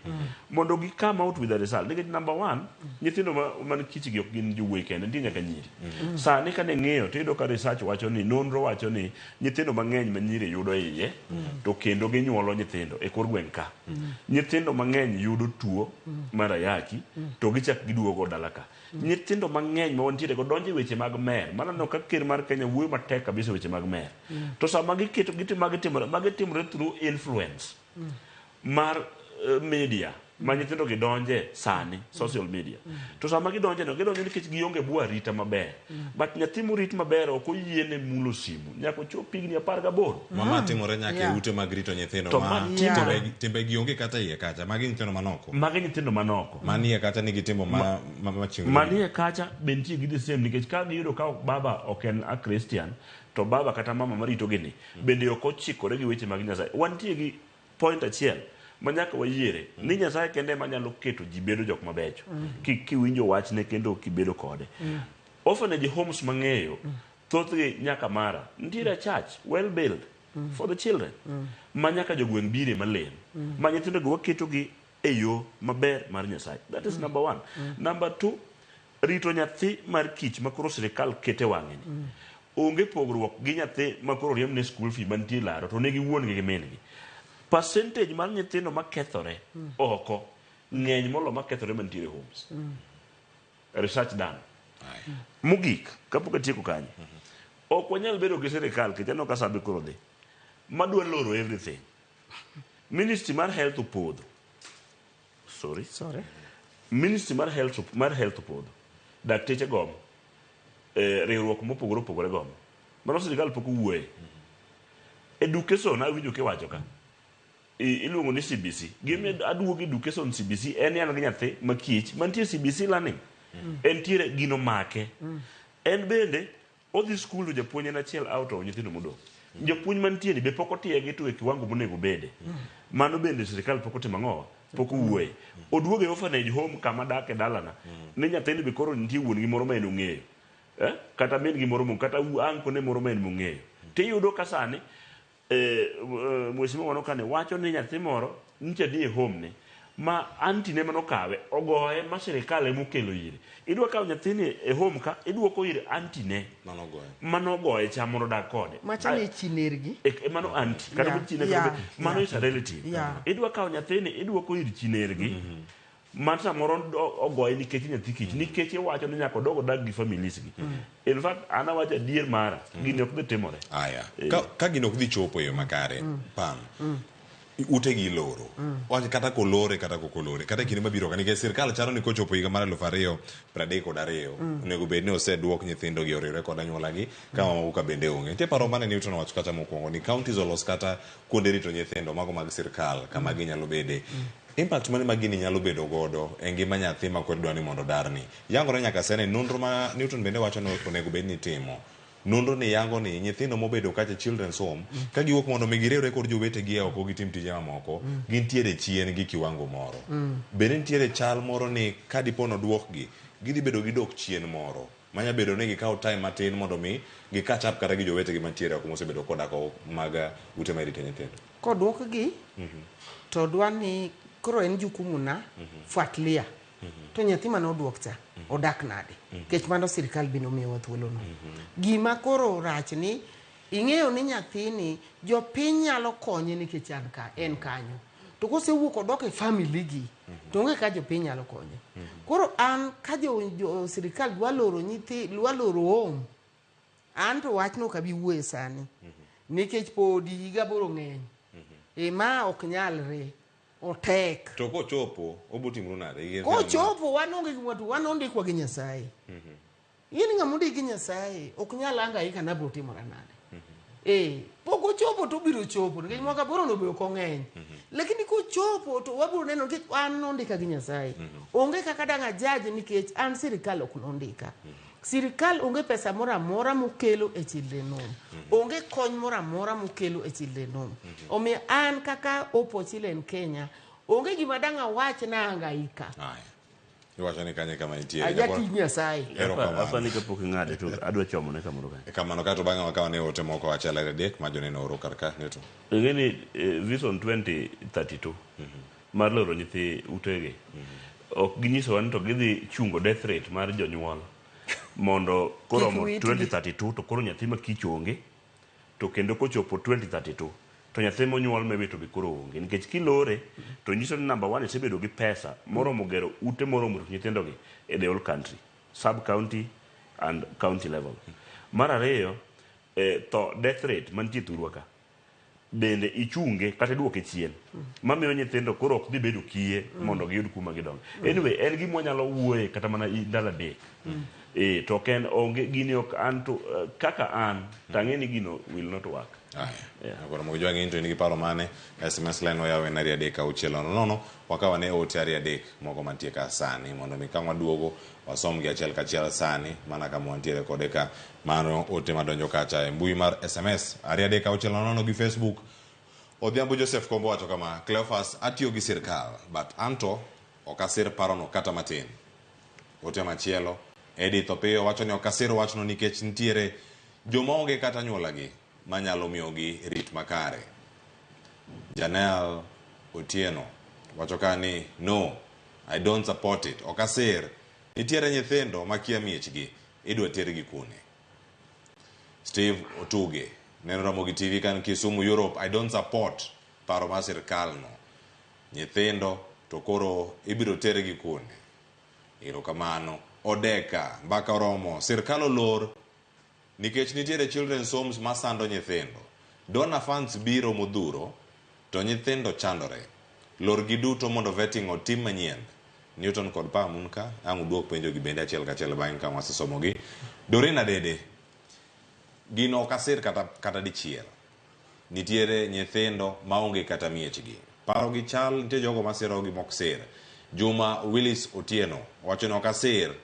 mondo gi come out with a result nikech number one nyithindo ma, man kich gi ok gin jowuoyi kende nitie nyaka nyiri sani kane ng'iyo to iyudo ka research wacho ni nonro wacho ni nyithindo mang'eny ma nyiri yudo iye to kendo ginyuolo nyithindo e kor gweng' ka nyithindo mang'eny yudo tuo mar ayaki to gichak giduogo dala ka Nyithindo mang'eny ma wantiere go donjo e weche mag mer. Mano aneno ka ker mar Kenya wuoyo matek kabisa e weche mag mer. To sama giketo gitimo magi timore, magi timore through influence mar media ma nyithindo gi donje sani, social media. To sama gidonje no, gidonjo nikech gionge bwo arita maber. But nyathi morit maber ok oyiene mulo simu nyaka ochop higni 18. Ma ma timore nyaka e ute mag rito nyithindo To ma ma timore. timbe gi onge kata iye kacha. Magi nyithindo manoko. Magi nyithindo manoko. Manie kacha nigi timbo ma ma ma chieng' Manie kacha be nitie gi the same nikech ka giyudo ka baba ok en a Christian to baba kata mama marito gi ni bende ok ochikore gi weche mag Nyasaye. Wantie gi point achiel ma nyaka wayiere ni Nyasaye kende ema nyalo keto ji bedo jok mabecho kiwinjo wachne kendo kibedo kode. Orphanage homes mang'eyo thothgi nyaka mara nitiere a church well built for the children ma nyaka jogweng' bire malem ma nyithindo go waketo gi e yo maber mar Nyasaye. That is number one. Number two, rito nyathi mar kich ma koro sirikal kete wang'e ni onge pogruok gi nyathi ma koro riemb ne school fee mantie laro to nigi wuon gi gi min gi. Percentage mar nyithindo makethore oko ng'eny molo makethore mantiere homes. Research done. Mogik, kapok atieko kanyo, ok wanyal bedo gi sirikal nikech aneno ka sabe koro dhi madwa loro everything. Ministry mar health opodho. Sorry. Sorry. Ministry mar health opodho. Dakteche gomo. Riwruok mopogore opogore gomo. Mano sirikal pok owuoye. Education awinjo kiwacho ka. Iluongo ni CBC. Gima aduogo education CBC en ni an gi nyathi ma kich mantie CBC learning. Entiere gino make. En bende odhi skul to japuonj en achiel out of nyithindo modong'. Japuonj mantie ni be pok otiegi to e kiwango monego obede. Mano bende sirikal pok otimo ang'owa? Pok owuoye. Oduogo e orphanage home kama dak e dalana. Ni nyathini be koro nitie wuon gi moro ma en ong'eyo. Kata min gi moro kata uncle ne moro ma en mong'eyo. Tiyudo ka sani mheshimiwa mano kane wacho ni nyathi moro nyicha ni e home ne ma auntie ne manokawe ogoye ma sirikal emokelo ire. Idwa kawo nyathini e home ka iduoko ir auntie ne manogoye cha mondo odag kode. Macha ne chi nergi. Mano auntie kata chine mano is a relative. Idwa kawo nyathini iduoko ir chi nergi. Man samoro ogoye nikech nyathi kich nikech iwacho ni nyaka odog odag gi families gi. In fact an awacho adier mara gini ok dhi timore. Aya. Ka gini ok dhi chopo e yo makare, pam. Ute gi iloro. Wach kata kolore kata kokolore. Kata kinde mabiro ka nikech sirkal chano ni kochopo higa mar 2032 onego bed ni oseduok nyithindo gi oriwre kod anyuola gi ka mamoko ka bende onge. Nitie paro mane Newton owacho kacha mokwongo ni counties olos kata kuonde rito nyithindo mago mag sirkal kama ginyalo bede. Impact mane ma gini nyalo bedo godo e ngima nyathi ma koro idwa ni mondo odarni? Yangore nyaka sani nonro ma Newton bende wacho ni onego bed ni itimo. Nonro ni yango ni nyithindo mobedo kacha children's home ka giwuok mondo mi giriwre kod jowetegi e oko gitim tije mamoko gintiere chien gi kiwango moro. Bende nitiere chal moro ni ka dipo noduokgi gidhi bedo gi dok chien moro manya bedo ni gikaw time matin mondo mi gi catch up kata gi jowetegi mantiere oko mosebedo kodak oko mag ute ma irite nyithindo. Koduokgi to dwa ni koro en jukumu na fuatilia. To nyathi mane oduok cha odak nade? Nikech mano sirikal bende omiyowa thuolono. Gima koro rach ni ing'eyo ni nyathini jopiny nyalo konye nikech en kanyo. To kosewuok odok e family gi To onge ka jopiny nyalo konye. Koro an ka jo, jo sirikal dwa loro nyithi, dwa loro home, an to wachno ok abi wuoye sani. Nikech podi higa aboro ng'eny. E ma ok nyalre. Otek. To kochopo, obo timru nade? Kochopo wan onge gima to wan ondikwa gi Nyasaye. In ng'ama ondik gi Nyasaye ok nyal hangaika ni abiro timora nade. Eh, pok ochopo to obiro chopo nikech mwaka aboro no be ok ong'eny. Lakini kochopo to wabiro neno nikech an nondika gi Nyasaye. Onge kaka dang' ajudge nikech an sirikal ok nondika. Sirikal onge pesa moro amora mokelo e children home. Onge kony moro amora mokelo e children home. Omiyo an kaka Hope Children Kenya, onge gima dang' awach na hangaika. Aya. Iwacho ni kanye kama intiere. Ajatij Nyasaye. Erokamano. Apa ni kapok ing'ade to adwa chomo ne kamoro kanyo. Kamano kato bang'e wakawo ne ote moko achiel ariyo adek ma joneno oro kar ka Newton. Ing'e ni Vision 2032 mar loro nyithi utegi ok ginyisowa ni to gidhi chungo death rate mar jonyuol mondo koromo Kik witgi. 2032 to koro nyathi ma kich onge to kendo kochopo 2032 to nyathi monyuol miwito be koro onge nikech kilore to nyiso ni number one isebedo gi pesa moromo gero ute moromo rito nyithindogi e the whole country sub county and county level. Mar ariyo tho death rate mantie thurwa ka bende ichunge kata iduoke chien mamiyo nyithindo koro ok dhi bedo kiye mondo giyud kuma gidonge. Anyway, en gima wanyalo wuoye kata mana ndalo adek. To ok en onge gini ok an to kaka an to ang'e ni gino will not work. Aya. Koro mogo jwang'e into in gi paro mane? SMS line wayawo en ariyo adek auchiel nono nono. Wakaw ane ote ariyo adek moko mantie ka sani mondo mi ka waduogo wasom gi achiel kachiel sani mana kama wantiere kode ka. Mano ote madonjo kacha e mbui mar SMS ariyo adek auchiel nono nono gi Facebook. Odhiambo Joseph Kombo wacho kama, Cleophas atiyo gi sirkal but anto ok asir parono kata matin. Ote machielo Edith Opiyo wacho ni ok asir wachno nikech nitiere joma onge kata anyuolagi manyalo miyogi rit makare. Janel Otieno wacho ka ni no, I don't support it. Ok asir. Nitiere nyithindo makia miechgi, idwa tergi kune. Steve Otuge neno Ramogi TV kan Kisumu Europe, I don't support paro mar sirkal no. Nyithindo to koro ibiro tergi kune. Erokamano. Odeka, mbaka oromo. Sirkal olor nikech nitiere children's homes masando nyithindo. Donor funds biro modhuro to nyithindo chandore. Lor gi duto mondo vetting otim manyien. Newton kod Pam un ka, ang' uduok penjo gi bende achiel kachiel bang'e ka wasesomogi. Doreen Adede, gino ok asir kata dichiel. Nitiere nyithindo maonge kata miechgi. Paro gi chal, nitie jogo masiro gi mok sir. Juma Willis Otieno wacho ni ok asir.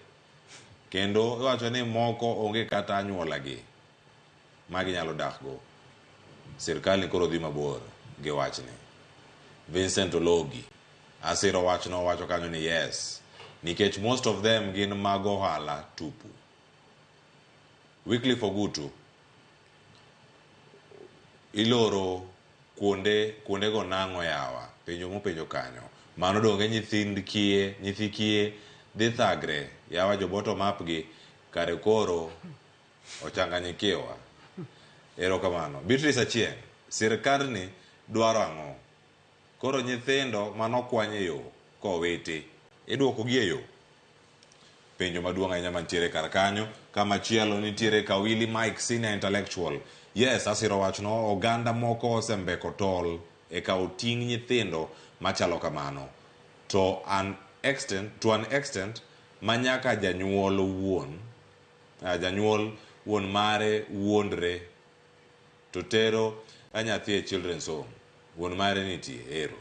Kendo iwacho ni moko onge kata anyuolagi ma ginyalo dak go. Sirkal ni koro dhi mabor gi wachni. Vincent Ologi asiro wachno, wacho kanyo ni yes, nikech most of them gin mag ohala tupu. Wycliffe Ogutu iloro kuondego nang'o yawa? Penjo mopenjo kanyo. Mano donge nyithind kiye, nyithi kiye dhi thagre yawa jo bottom up gi kare koro ochanganyikiwa. Erokamano. Beatrice Achieng', sirkandni dwaro ang'o? Koro nyithindo manokwany e yo kowiti, iduoko gi e yo? Penjo maduong' ahinya mantiere kar kanyo. Kamachielo nitiere Kawili Mike Senior Intellectual. Yes, asiro wachno, oganda moko osembeko tol e kawo ting' nyithindo machalo kamano. To an extent ma nyaka janyuol wuon, janyuol wuon mare wuondre to tero nyathi e children's home. Wuon mare nitie, ero.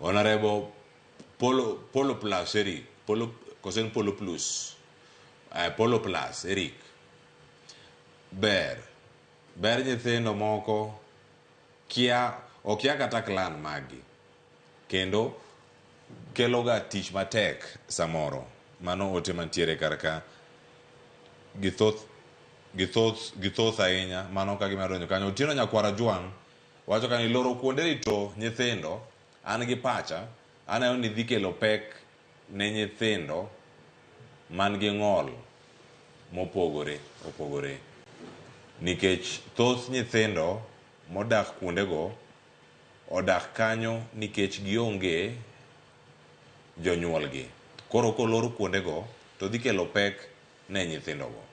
Honorable Polo Plus Eric, Polo, kosen Polo Plus, Polo Plus Eric. Ber nyithindo moko kia, okia kata clan magi. Kendo keloga tich matek samoro. Mano ote mantiere kar ka. Githoth ahinya. Mano ka gima donjo kanyo. Otieno Nyakwara Jwang' wacho ka ni loro kuonde rito nyithindo, an gi pacha, aneno ni dhi kelo pek ne nyithindo man gi ng'ol mopogore opogore. Nikech thoth nyithindo modak kuondego odak kanyo nikech gionge jonyuolgi. Koro kolor kuondego to dhi kelo pek ne nyithindogo.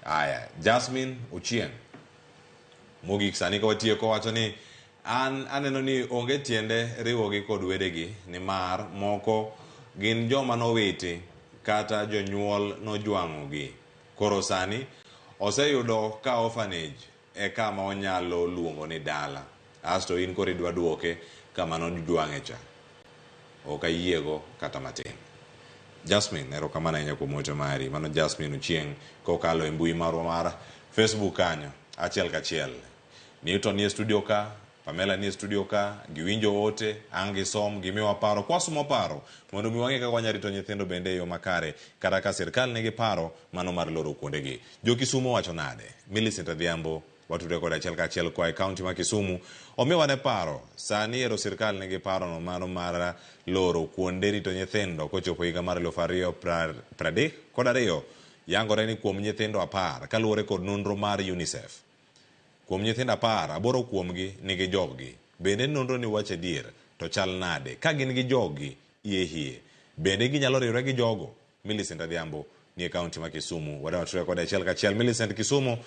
Aya, Jasmine Ochieng' mogik sani ka watieko wacho ni an aneno ni onge tiende riwogi kod wedegi nimar moko gin joma nowiti kata jonyuol nojwang'ogi. Koro sani oseyudo ka orphanage e kama onyalo luongo ni dala. Asto in koro idwa duoke kama nojwang'e cha. Ok ayiego kata matin. Jasmine, erokamano ahinya kuom ote mari. Mano Jasmine Ochieng' kokalo e mbui marwa mar Facebook kanyo achiel kachiel. Newton nie studio ka, Pamela nie studio ka, giwinjo ote, ang' gisom, gimiwa paro. Kwasomo paro mondo mi wang'e kaka wanyalo rito nyithindo bende e yo makare kata ka sirkal nigi paro mano mar loro kuondegi. Jo Kisumu wacho nade? Millicent Adhiambo watudre kode achiel kachiel koa e kaunti ma Kisumu. Omiwa ne paro, sani ero sirkal nigi paro no mano mar loro kuonde rito nyithindo kochopo higa mar 2032. Yangore ni kuom nyithindo 10 kaluwore kod nonro mar UNICEF. Kuom nyithindo 10, 8 kuomgi nigi joggi. Bende nonro ni wacho adier to chal nade? Ka gin gi joggi hie hie, bende ginyalo riwre gi jogo? Millicent Adhiambo ni e kaunti ma Kisumu. Wadwa tudre kode achiel kachiel. Millicent, Kisumu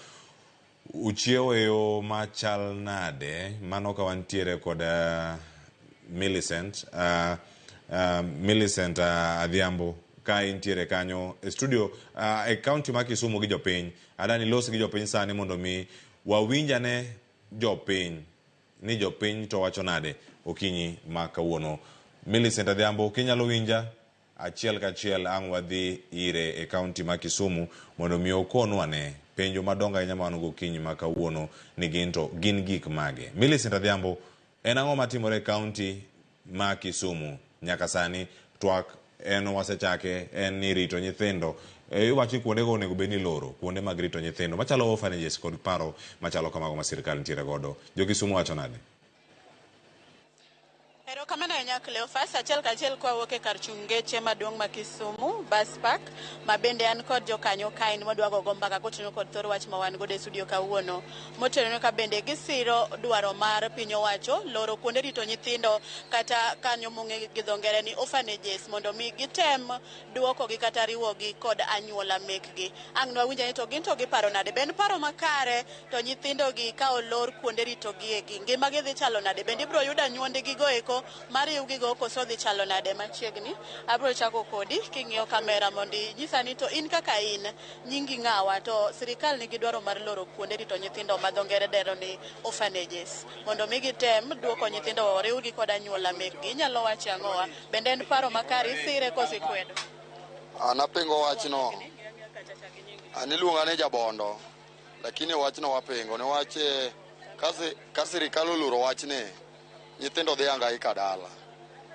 uchiewo e yo machal nade? Mano ka wantiere kod Millicent. Millicent Adhiambo ka intiere kanyo e studio e kaunti ma Kisumu gi jopiny. Adani los gi jopiny sani mondo mi wawinjane jopiny ni jopiny to wacho nade okinyi ma kawuono. Millicent Adhiambo, kinyalo winja achiel kachiel ang' wadhi ire e kaunti ma Kisumu mondo mi okonwa ne penjo madongo ahinya ma wan go okinyi ma kawuono ni gin to gin gik mage. Millicent Adhiambo, en ang'o matimore e kaunti ma Kisumu nyaka sani? Twak en wasechake en ni rito nyithindo. Iwacho ni kuondego onego bed ni loro kuonde mag rito nyithindo machalo orphanages kod paro machalo kamago ma sirkal nitiere godo. Jo Kisumu wacho nade? Erokamano ahinya Cleophas, achiel kachiel kwawuok e kar chung' geche maduong' ma Kisumu Bus Park, ma bende an kod jokanyo kain madwa gogo mbaka kotenore kod thor wach ma wan godo e studio kawuono. Motenore ka bende gisiro dwaro mar piny owacho loro kuonde rito nyithindo kata kanyo mong'e gi dho ngere ni orphanages mondo mi gitem duokogi kata riwogi kod anyuola mekgi. Ang' nwawinj ni to gin to giparo nade? Be en paro makare to nyithindogi ka olor kuonde ritogi egi ngimagi dhi chalo nade? Bende ibiro yudo anyuondgi go eko mariwgigo koso dhi chalo nade? Machiegni abiro chako kodi king'iyo kamera mondo inyisa ni to in kaka in nyingi ng'awa to sirikal nigi dwaro mar loro kuonde rito nyithindo ma dho ngere dendo ni orphanages mondo mi gitem duoko nyithindo oriwgi kod anyuola mekgi. Inyalo wacho ang'owa? Bende en paro makare isire koso ikwedo? An apingo wachno. An iluonga ni Jabondo, lakini wachno wapingo niwach ka sirikal oloro wachni, nyithindo dhi hangaika dala.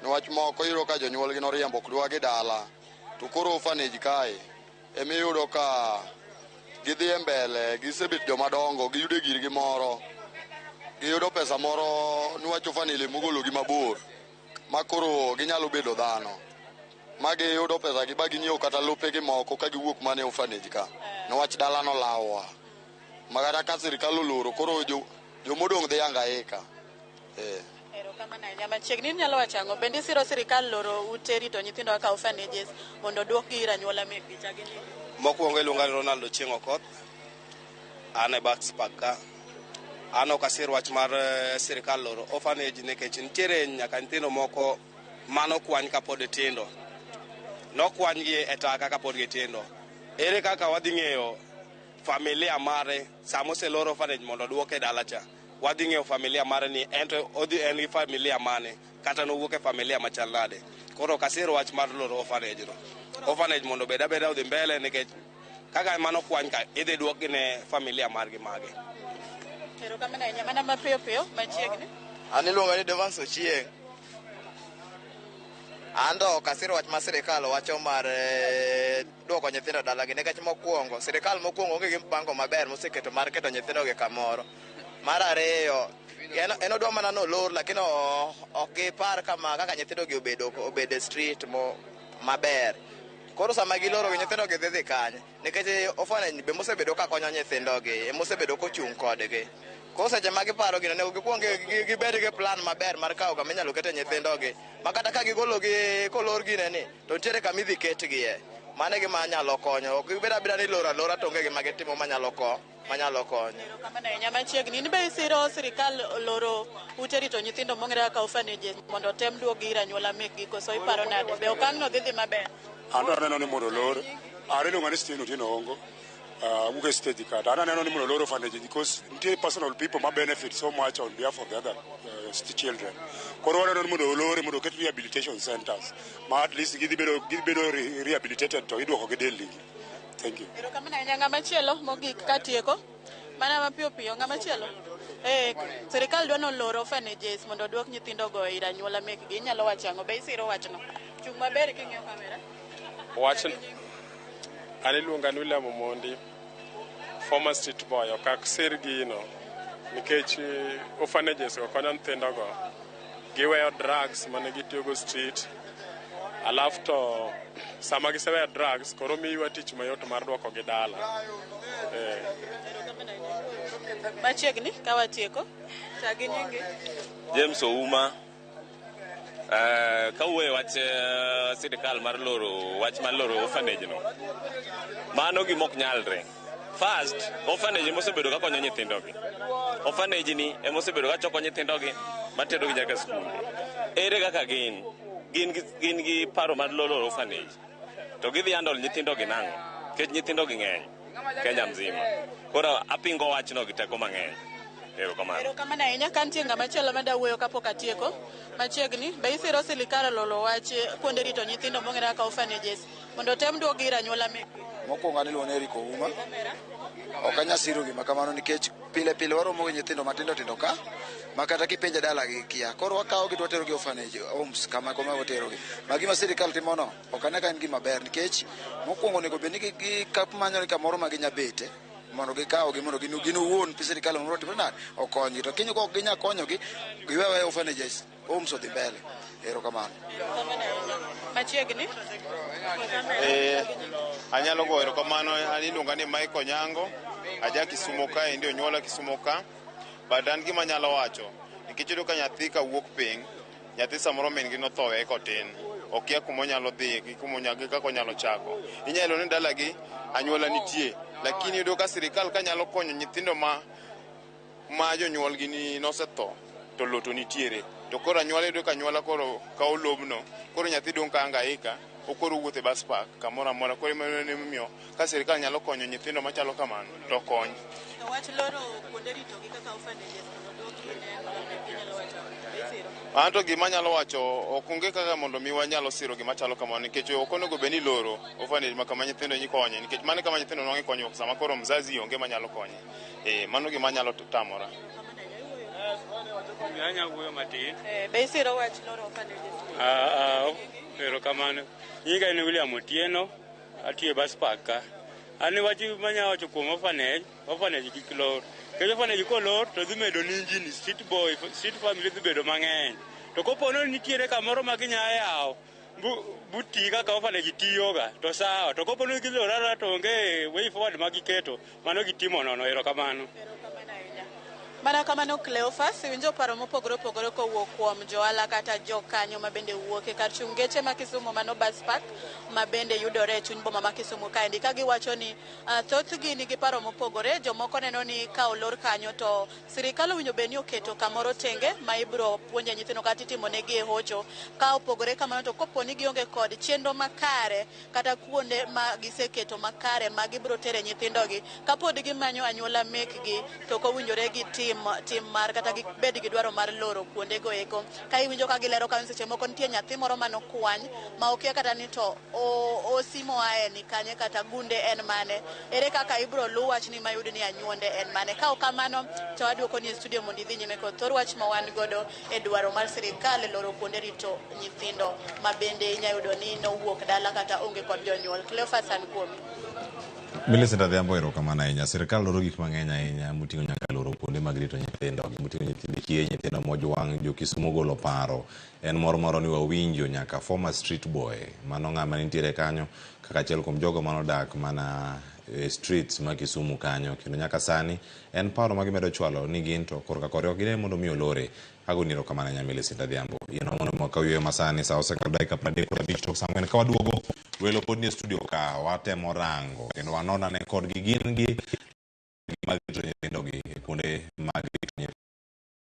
Niwach moko iyudo ka jonyuolgi noriembo ok dwa gi dala, to koro orphanage kae emiyudo ka gidhi e mbele, gisebet joma dongo, giyudo girgi moro, giyudo pesa moro niwach orphanage emogologi mabor, ma koro ginyalo bedo dhano. Ma giyudo pesa gi ba ginyiewo kata lopegi moko ka giwuok mana e orphanage ka. Niwach dala nolawowa. Ma kata ka sirikal oloro koro jomodong' dhi hangaika. Erokamano ahinya. Machiegni inyalo wacho ang'o? Bende isiro sirikal loro ute rito nyithindo kaka orphanages mondo oduokgi ir anyuola mekgi? Chak gi nyingi. Mokwongo iluonga ni Ronald Ochieng' Okoth. An e Bus Park ka. An ok asir wach mar sirikal loro orphanage nikech nitiere nyaka nyithindo moko manokwany kapod tindo. Nokwanygi e taka kapod gitindo. Ere kaka wadhi ng'eyo familia mare sama oselor orphanage mondo oduoke dala cha? Wadhi ng'eyo familia mare ni en to odhi en gi familia mane kata nowuok e familia machal nade. Koro ok asir wach mar loro orphanage no. Orphanage mondo obed abeda odhi mbele nikech kaka mano kwany ka idhi duokgi ne familia margi mage. Erokamano ahinya. Mana mapiyo piyo machiegni. An iluonga ni Devans Ochieng'. An to ok asir wach ma sirikal wacho mar duoko nyithindo dalagi nikech mokwongo sirikal mokwongo onge gi mpango maber moseketo mar keto nyithindogi kamoro. Mar ariyo, en odwa mana nolor lakini ok gipar kama kaka nyithindogi obedo e street maber. Koro sama giloro gi nyithindogi dhi kanye? Nikech orphanage be mosebedo ka konyo nyithindogi, emosebedo kochung' kodgi. Koro seche ma giparo gino, onego gikuong gibed gi plan maber mar kawo kama inyalo kete nyithindogi. Ma kata ka gigologi kolor gineni, to nitiere kama idhi ketgie. Mano e gima nyalo konyo. Ok gibed abeda ni iloro alora to onge gima gitimo manyalo ko manyalo konyo. Erokamano ahinya machiegni. In be isiro sirikal loro ute rito nyithindo mong'ere kaka orphanages mondo otem duokgi ir anyuola mekgi koso iparo nade? Be okang'no dhi dhi maber? An to aneno ni mondo olor. An iluonga ni Stephen Otieno Ongo. Awuok e stage ka. To an aneno ni mondo olor orphanage because nitie personal people ma benefit so much on behalf of the other children. Koro waneno ni mondo olore mondo oket rehabilitation centers ma at least gidhi bedo gidhi bedo rehabilitated to iduoko gi delgi. Thank you. Erokamano ahinya. Ng'ama chielo mogik katieko. Mana mapiyo piyo. Ng'ama chielo? Eh, sirikal dwa nolor orphanages mondo oduok nyithindogo ir anyuola mekgi. Inyalo wacho ang'o? Be isiro wachno? Chung' maber king'iyo kamera. Wach an iluonga ni William Omondi, former street boy, ok aksir gino nikech orphanages go konyo nyithindogo giweyo drugs mane gitiyogo street alafu to sama giseweyo drugs koro miyiwa tich mayot mar duokogi dala eh. Machiegni ka watieko. Chak gi nyingi. James Ouma. Kawuoyo e wach sirikal mar loro wach mar loro orphanage no, mano gima ok nyalre. First, orphanage emosebedo ka konyo nyithindogi. Orphanage ni emosebedo ka choko nyithindogi materogi nyaka skunde. Ere kaka gin? Gin gi paro mar loro orphanage. To gidhi handle nyithindogi nang'o? Nikech nyithindogi ng'eny Kenya mzima. Koro apingo wachno gi teko mang'eny. Erokamano. Erokamano ahinya. Ka nitie ng'ama chielo mada wuoyo kapok atieko. Machiegni, be isiro sirikal ololo wach kuonde rito nyithindo mong'ere kaka orphanages mondo otem duokgi ir anyuola mekgi? Mokwongo an iluongo ni Eric Ouma. Ok anyal siro gima kamano nikech pile pile waromo gi nyithindo matindo tindo ka ma kata kipenje dala gi kia. Koro wakawo gi to watero gi orphanage homes kama koma watero gi. Ma gima sirikal timo no ok ane ka en gima ber nikech mokwongo onego bed ni gimanyo ni kamoro ma ginya bete mondo gikawgi mondo gin gin owuon sirikal mondo otimre nade okonygi to kiny kok ginya konyogi giwe aweya orphanages homes odhi mbele. Erokamano. Machiegni. Anyalo goyo erokamano an iluonga ni Michael Onyango aja Kisumo kaendi onyuola Kisumo ka but an gima anyalo wacho nikech iyudo ka nyathi ka wuok piny nyathi samoro min gi notho weye kotin okia kuma onyalo dhiye gi kuma gi kaka onyalo chako inyalo yudo ni dalagi anyuola nitie lakini iyudo ka sirikal ka nyalo konyo nyithindo ma jonyuolgi ni nosetho to lo to nitiere to koro anyuola iyudo ka anyuola koro kawo lobno koro nyathi dong' ka hangaika okoro wuotho e bus park kamoro amora koro emomiyo ka sirikal nyalo konyo nyithindo machalo kamano to okony. To wach loro kuonde ritogi kaka orphanages mondo oduokgi ne anyuola mekgi inyalo wacho ang'o? Be isiro? An to gima anyalo wacho ok onge kaka mondo mi wanyalo siro gima chalo kamano nikech ok onego bed ni iloro orphanage ma kama nyithindo ikonye nikech mano e kama nyithindo nwang'e konyruok sama koro mzazi onge manyalo konye. Mano gima anyalo tamora. Anya wuoyo matin. Be isiro wach loro orphanages? Erokamano. Nyinga en William Otieno, atiyo e bus park ka. An wach manya wacho kuom orphanage, orphanage kik lor. Nikech orphanage kolor to dhi medo ninjini, street boy, street family dhi bedo mang'eny. To kopo ni nitiere kamoro ma ginya yawo buti kaka orphanage tiyoga to sawa. To kopo ni giloro alora to onge way forward ma giketo, mano gitimo nono. Erokamano. Mana kamano Cleophas, iwinjo paro mopogore opogore kowuok kuom johala kata jokanyo ma bende wuok e kar chung' geche ma Kisumu mano bus park ma bende yudore e chuny boma ma Kisumu kaendi ka giwacho ni thothgi nigi paro mopogore. Jomoko neno ni ka olor kanyo to sirikal owinjo bed ni oketo kamoro tenge ma ibiro puonje nyithindo kata itimo negi e hocho. Ka opogore kamano to kopo ni gionge kod chenro makare kata kuonde ma giseketo makare ma gibiro tere nyithindogi kapod gimanyo anyuola mekgi to ok owinjore gitim tim mar kata gibed gi dwaro mar loro kuondego eko. Ka iwinjo ka gilero kanyo seche moko nitie nyathi moro manokwany ma okia kata ni to osimo ae ni kanye kata gunde en mane. Ere kaka ibiro luw wachni mayud ni anyuonde en mane. Ka ok kamano to aduoko ni e studio mondo idhi nyime kod thor wach ma wan godo e dwaro mar sirikal e loro kuonde rito nyithindo ma bende inya yudo ni nowuok dala kata onge kod jonyuol. Cleophas an kuomi. Millicent Adhiambo erokamano ahinya. Sirikal loro gik mang'eny ahinya moting'o nyaka loro kuonde mag rito rito nyithindo, moting'o nyithind kiye, nyithindo mojwang', jo Kisumu ogolo paro. En mor moro ni wawinjo nyaka former street boy, mano ng'ama nitiere kanyo kaka achiel kuom jogo manodak mana e streets ma Kisumu kanyo kendo nyaka sani en paro ma gimedo chwalo ni gin to korka kore ok gine mondo mi olore. Agoni erokamano ahinya Millicent Adhiambo. Yien mondo mi wakaw yueyo masani sa osekalo dakika 35 tok sa 4 ka waduogo welo pod nie studio ka watemo rango kendo wanon ane kodgi gin gi mag rito nyithindogi e kuonde mag rito nyithindo.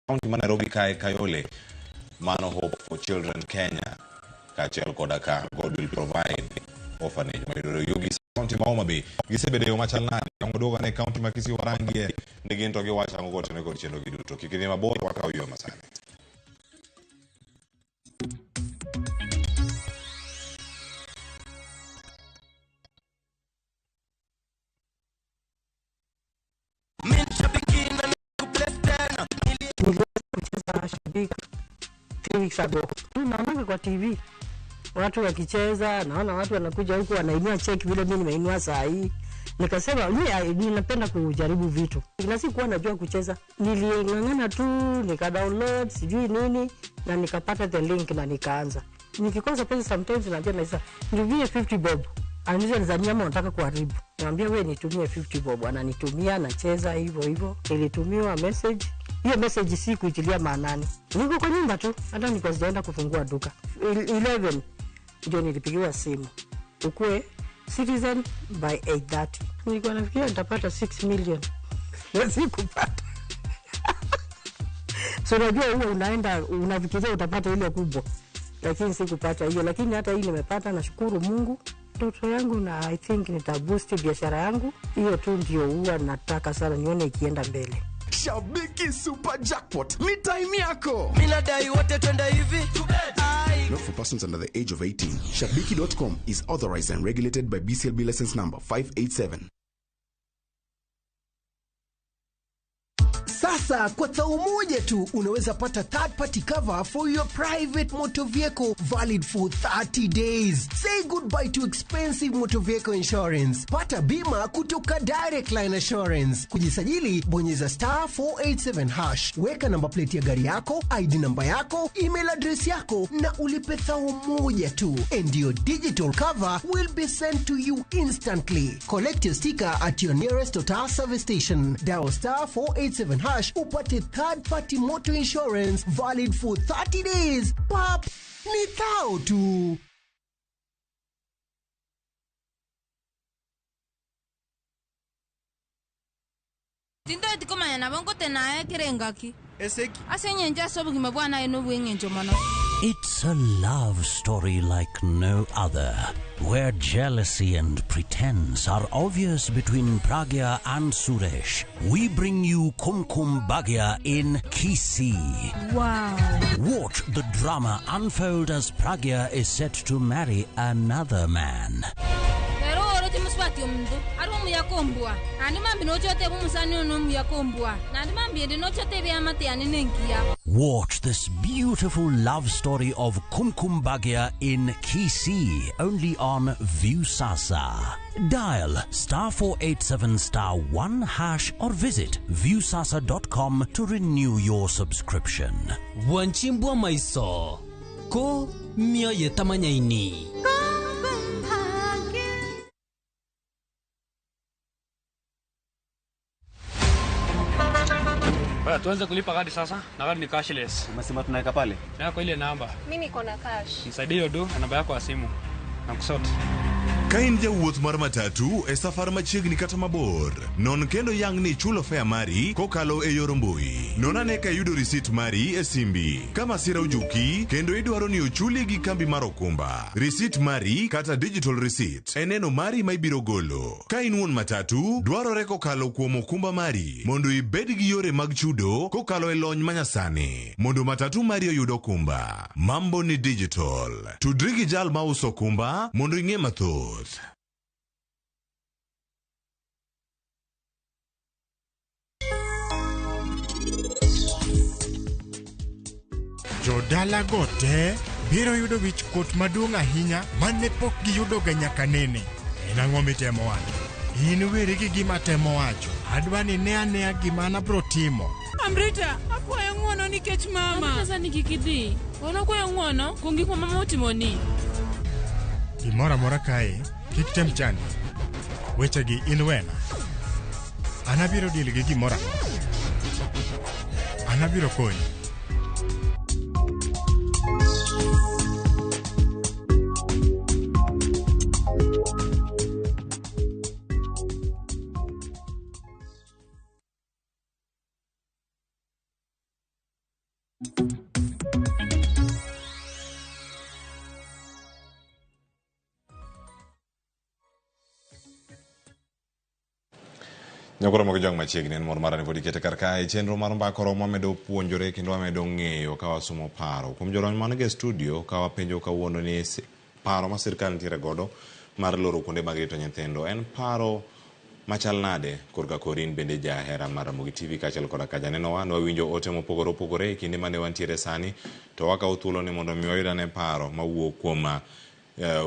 Kaunti ma Nairobi kae Kayole mano Hope for Children Kenya kaachiel koda ka God Will Provide Orphanage mayudore Oyugis kaunti ma Homa Bay gisebedo e yo machal nade ang' waduogo ane kaunti ma Kisii warangie ni gin to giwacho ang'o kotenore kod chenro gi duto kik idhi mabor wakaw yo masani Nilianza kucheza shabiki 3 weeks ago. Naonanga kwa TV watu wakicheza, naona watu wanakuja huku wanainua cheki vile mimi nimeinua saa hii. Nikasema mimi ninapenda kujaribu vitu, na sikuwa najua kucheza. Niling'ang'ana tu nika download sijui nini na nikapata the link na nikaanza. Nikikosa pesa sometimes naambia Naisa, nitumie 50 bob. Ananiuliza nizania ama unataka kuharibu. Niambia wewe nitumie 50 bob, ananitumia nacheza hivyo hivyo. Nilitumiwa message hiyo message si kuitilia maanani. Niko kwa nyumba tu, hata nilikuwa sijaenda kufungua duka. 11 ndio nilipigiwa simu, ukue Citizen by 8:30. Nilikuwa nafikiria nitapata 6 million na sikupata. So unajua huwa unaenda unafikiria utapata ile kubwa, lakini sikupata hiyo, lakini hata hii nimepata, nashukuru Mungu. Ndoto yangu na I think nitaboost biashara yangu, hiyo tu ndio huwa nataka sana nione ikienda mbele. Shabiki Super Jackpot ni time yako. Minadai wote twende hivi. Not for persons under the age of 18. Shabiki.com is authorized and regulated by BCLB license number 587. Sasa kwa thao moja tu unaweza pata third party cover for your private motor vehicle valid for 30 days. Say goodbye to expensive motor vehicle insurance. Pata bima kutoka Direct Line Assurance. Kujisajili, bonyeza star 487 hash, weka namba plate ya gari yako, ID namba yako, email address yako na ulipe thao moja tu, and your digital cover will be sent to you instantly. Collect your sticker at your nearest Total service station. Dial star 487 hash upate third party motor insurance valid for 30 days. Pap, ni thao tu. Tintoeti komanya nabo nkotenaye ekere Eseki. Ase eng'encho ase obogima bwana ene obweng'encho mono. It's a love story like no other, where jealousy and pretense are obvious between Pragya and Suresh. We bring you Kumkum Bhagya in Kisii. Wow. Watch the drama unfold as Pragya is set to marry another man. Ero oroche musubati omonto ari omuya kombua naende mambi noche otebe omosani ono omuya kombua naende mambi ende noche otebe amate yane nenkiya. Watch this beautiful love story of Kumkum Bhagya in Kisii, only on Viusasa. Dial star 487 star 1 hash or visit viusasa.com to renew your subscription. Bwanchimbwa maiso ko mioyo tamanyaini. Baya, tuanze kulipa kadi sasa na kadi ni cashless. Umesema tunaweka pale? Yako ile namba. Mi niko na cash. Nisaidie hiyo do na namba yako ya simu. Na kusort. Ka in jawuoth mar matatu e safar machiegni kata mabor, non kendo yang ni ichulo fare mari kokalo e yor mbui. Non ane ka iyudo risit mari e simbi. Ka masira ojuki kendo idwaro ni ochuli gi kambi mar okumba. Risit mari kata digital receipt e neno mari ma ibiro golo. Ka in wuon matatu, dwarore kokalo kuom okumba mari mondo ibed gi yore mag chudo kokalo e lony manyasani. Mondo matatu mari oyud okumba. Mambo ni digital. Tudri gi jal mauso okumba mondo ing'e mathoth. Jodalago te biro yudo wich kuot maduong' ahinya mane pok giyudoga nyaka nene. En ang'o mitemo wacho? In weri gi gima temo wacho. Adwa ni ne anea gima an abro timo. Amrita, akwayo ng'uono nikech mama. Amrita sani kik idhi. Wan wakwayo ng'uono kuom gik ma mama otimoni. Gimoro amora kae, kik tem chandi. Wechegi in wena. An abiro deal gi gimoro amora. An abiro konyi. Nyakoro mogo jong machiegni en mor mara ni pod ikete kar kae chenro mar mbaka oromo wamedo puonjore kendo wamedo ng'eyo ka wasomo paro kuom jolony man e studio ka wapenjo kawuono ni paro ma sirkal nitiere godo mar loro kuonde mag rito nyithindo en paro machal nade korka korin bende jahera mar Ramogi TV kaachiel koda ka janenowa ne wawinjo ote mopogore opogore e kinde mane wantiere sani to wakawo thuolo ni mondo mi wayud ane paro mawuok kuom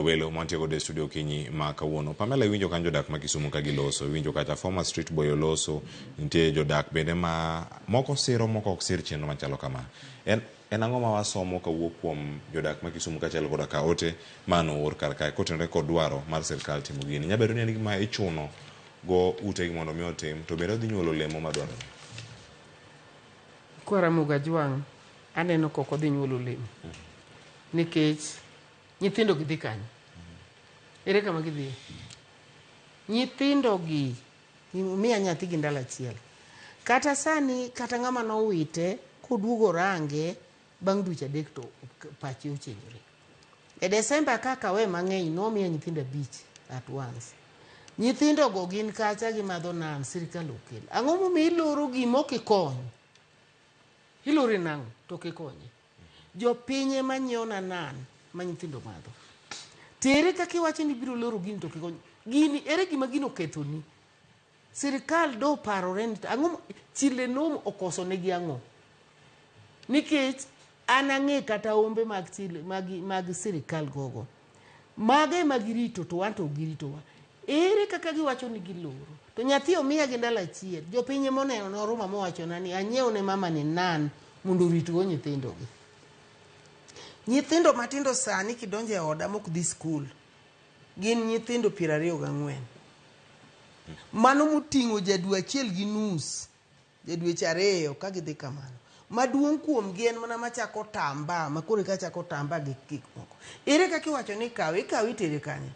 welo mantie godo e studio okinyi ma kawuono. Pamela iwinjo kanyo jodak ma Kisumu ka giloso, iwinjo kacha former street boy oloso, nitie jodak bende ma moko siro moko ok sir chenro machalo kama. En, en ang'o ma wasomo kawuok kuom jodak ma Kisumu kaachiel koda ka ote mano oor kar kae kotenore kod dwaro mar sirkal timo gini. Nyalo bedo ni en gima ichuno go utegi mondo mi otim to bende odhi nyuolo olemo madwarore. Kwa Ramogi Ajwang' aneno ka ok odhi nyuolo olemo. Nikech nyithindo gi dhi kanye? Ere kama gidhiye? Nyithindo gi miya nyathi gi ndalo achiel. Kata sani kata ng'ama nowite koduogo range bang' dweche adek to pache ochenjore. E Desemba kaka we mang'eny nomiya nyithindo abich at once. Nyithindo go gin kacha gimadho nam sirikal okelo. Ang'o momiyo iloro gima ok ikony? Ilore nang'o to ok ikonye? Jopiny ema nyiewona nan ma nyithindo madho. To ere kaka iwacho ni ibiro loro gini to ok ikonyo? Gini ere gima gino okethoni? Sirikal do parore ni ang'o chile nom okoso negi ang'o? Nikech an ang'e kata ombe mag chile mag, mag sirikal gogo. Mago ema girito to wan to ok giritowa. Ere kaka giwacho ni giloro? To nyathi omiya gi ndalo achiel. Jopiny ema oneno noruma mowachona ni anyiew ne mama ni nan mondo oritgo nyithindogi. Nyithindo matindo sani kidonjo e oda mok dhi skul gin nyithindo 24. Mano moting'o jadwe achiel gi nus, jadweche ariyo ka gidhi kamano. Maduong' kuomgi en mana machako tamba, ma koro eka chako tamba gi gik moko. Ere kaka iwacho ni ikawe, ikawe itere kanye?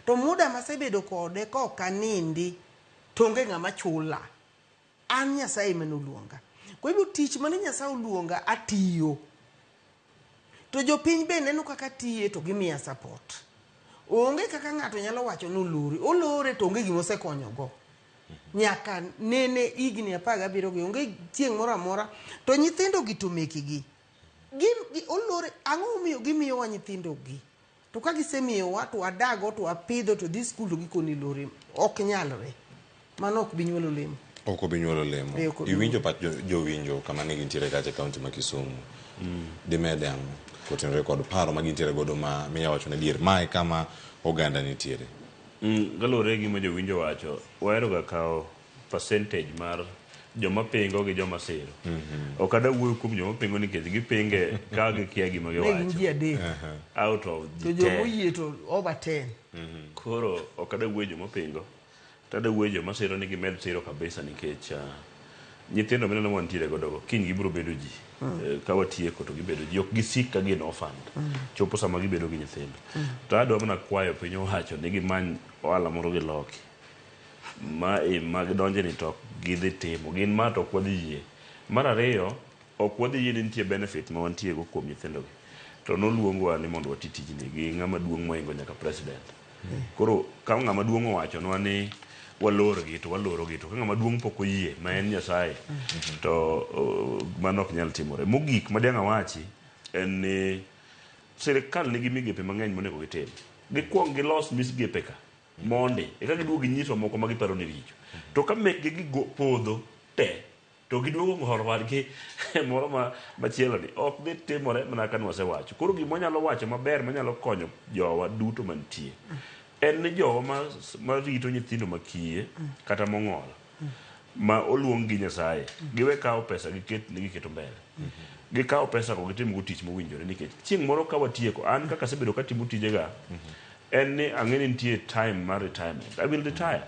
To muda masebedo kode ka ok anindi, to onge ng'ama chula. An Nyasaye ema noluonga. Kwa hivyo tich mane Nyasaye oluonga atiyo. To jopiny be neno kaka atiye to gimiya support. Onge kaka ng'ato nyalo wacho ni olore. Olore to onge gima osekonyogo. Nyaka nene higni 17 gi onge chieng' moro amora. To nyithindo gi to mekgi. Olore, ang'o momiyo gimiyowa nyithindo gi? To ka gisemiyowa to wadago to wapidho to dhi skul to gikoni lore. Ok nyalre. Mano ok bi nyuolo olemo. Ok obi nyuolo olemo. Eh, ok obi Iwinjo pach jowinjo kama ne gintiere kacha e kaunti ma Kisumu. Dimede ang'o kotenore kod paro ma gintiere godo ma minya wacho ni adier mae kama oganda nitiere. Kaluwore gi gima jowinjo wacho, wahero ga kawo percentage mar joma pingo gi joma siro. Ok adwa wuoyo kuom joma pingo nikech gipinge ka gikia gima Ne gin giwacho. ji adek. Out of To ji joma te. oyie to over 10. Koro ok adwa wuoyo joma pingo. To adwa wuoyo joma siro ni gimed siro kabisa nikech nyithindo mineno mantiere godo go kiny gibiro bedo ji. Ka watieko to gibedo ji. Ok gisik ka gin orphaned. Chopo sama gibedo gi nyithindo. To adwa mana kwayo piny owacho ni gimany ohala moro giloki. Ma e ma gidonje ni to ok gidhi timo. Gin ma to ok wadhi yie. Mar ariyo, ok wadhi yie ni nitie benefit ma wantie go kuom nyithindo gi. To noluongwa ni mondo wati tijni gi ng'ama duong' mohingo nyaka president. Koro ka ng'ama duong' owachonwa ni walorgi to walorogi to ka ng'ama duong' pok oyie ma en Nyasaye to mano ok nyal timore. Mogik ma diang' awachi en ni sirikal nigi migepe mang'eny monego gitim. Gikuong gilos migepe ka mondi eka giduog ginyiswa moko ma giparo ni richo. To ka mekgi gi podho te to giduogo ng'or wadgi moro ma machielo ni ok dhi timore mana kaka nwasewacho. Koro gima wanyalo wacho maber manyalo konyo jowa duto mantie. En ni jowa ma, ma rito nyithindo ma kiye kata mong'ol ma oluong gi Nyasaye giwe kawo pesa giket ni giketo mbele. Gikawo pesa go gitim go tich mowinjore nikech chieng' moro ka watieko an kaka asebedo katimo tijega en ni ang'e ni nitie time mar retirement. I will retire.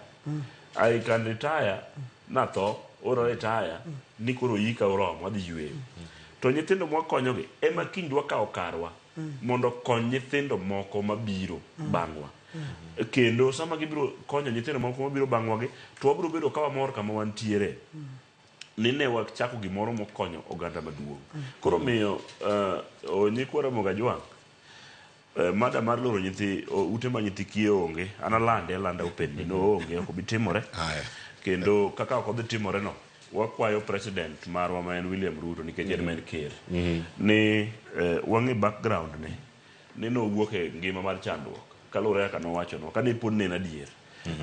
I can retire natho ora retire ni koro yika oromo adhi yweyo. To nyithindo mwakonyogi ema kiny dwa kawo karwa mondo okony nyithindo moko mabiro bang'wa. Kendo sama gibiro konyo nyithindo moko mabiro bang'wa gi to wabiro bedo ka wamor kama wantiere. Ni ne wachako gimoro mokonyo oganda maduong'. Koro miyo nyikwa Ramogi Ajwang' mada mar loro nyithi ute ma nyithi kiye onge an alande alanda open ni noonge ok obi timore. Kendo kaka ok odhi timore no wakwayo president marwa ma en William Ruto nikech en ma en ker ni wang'e background ne ni nowuok e ngima mar chandruok kaluwore kaka nowachonwa kane pod ne en adier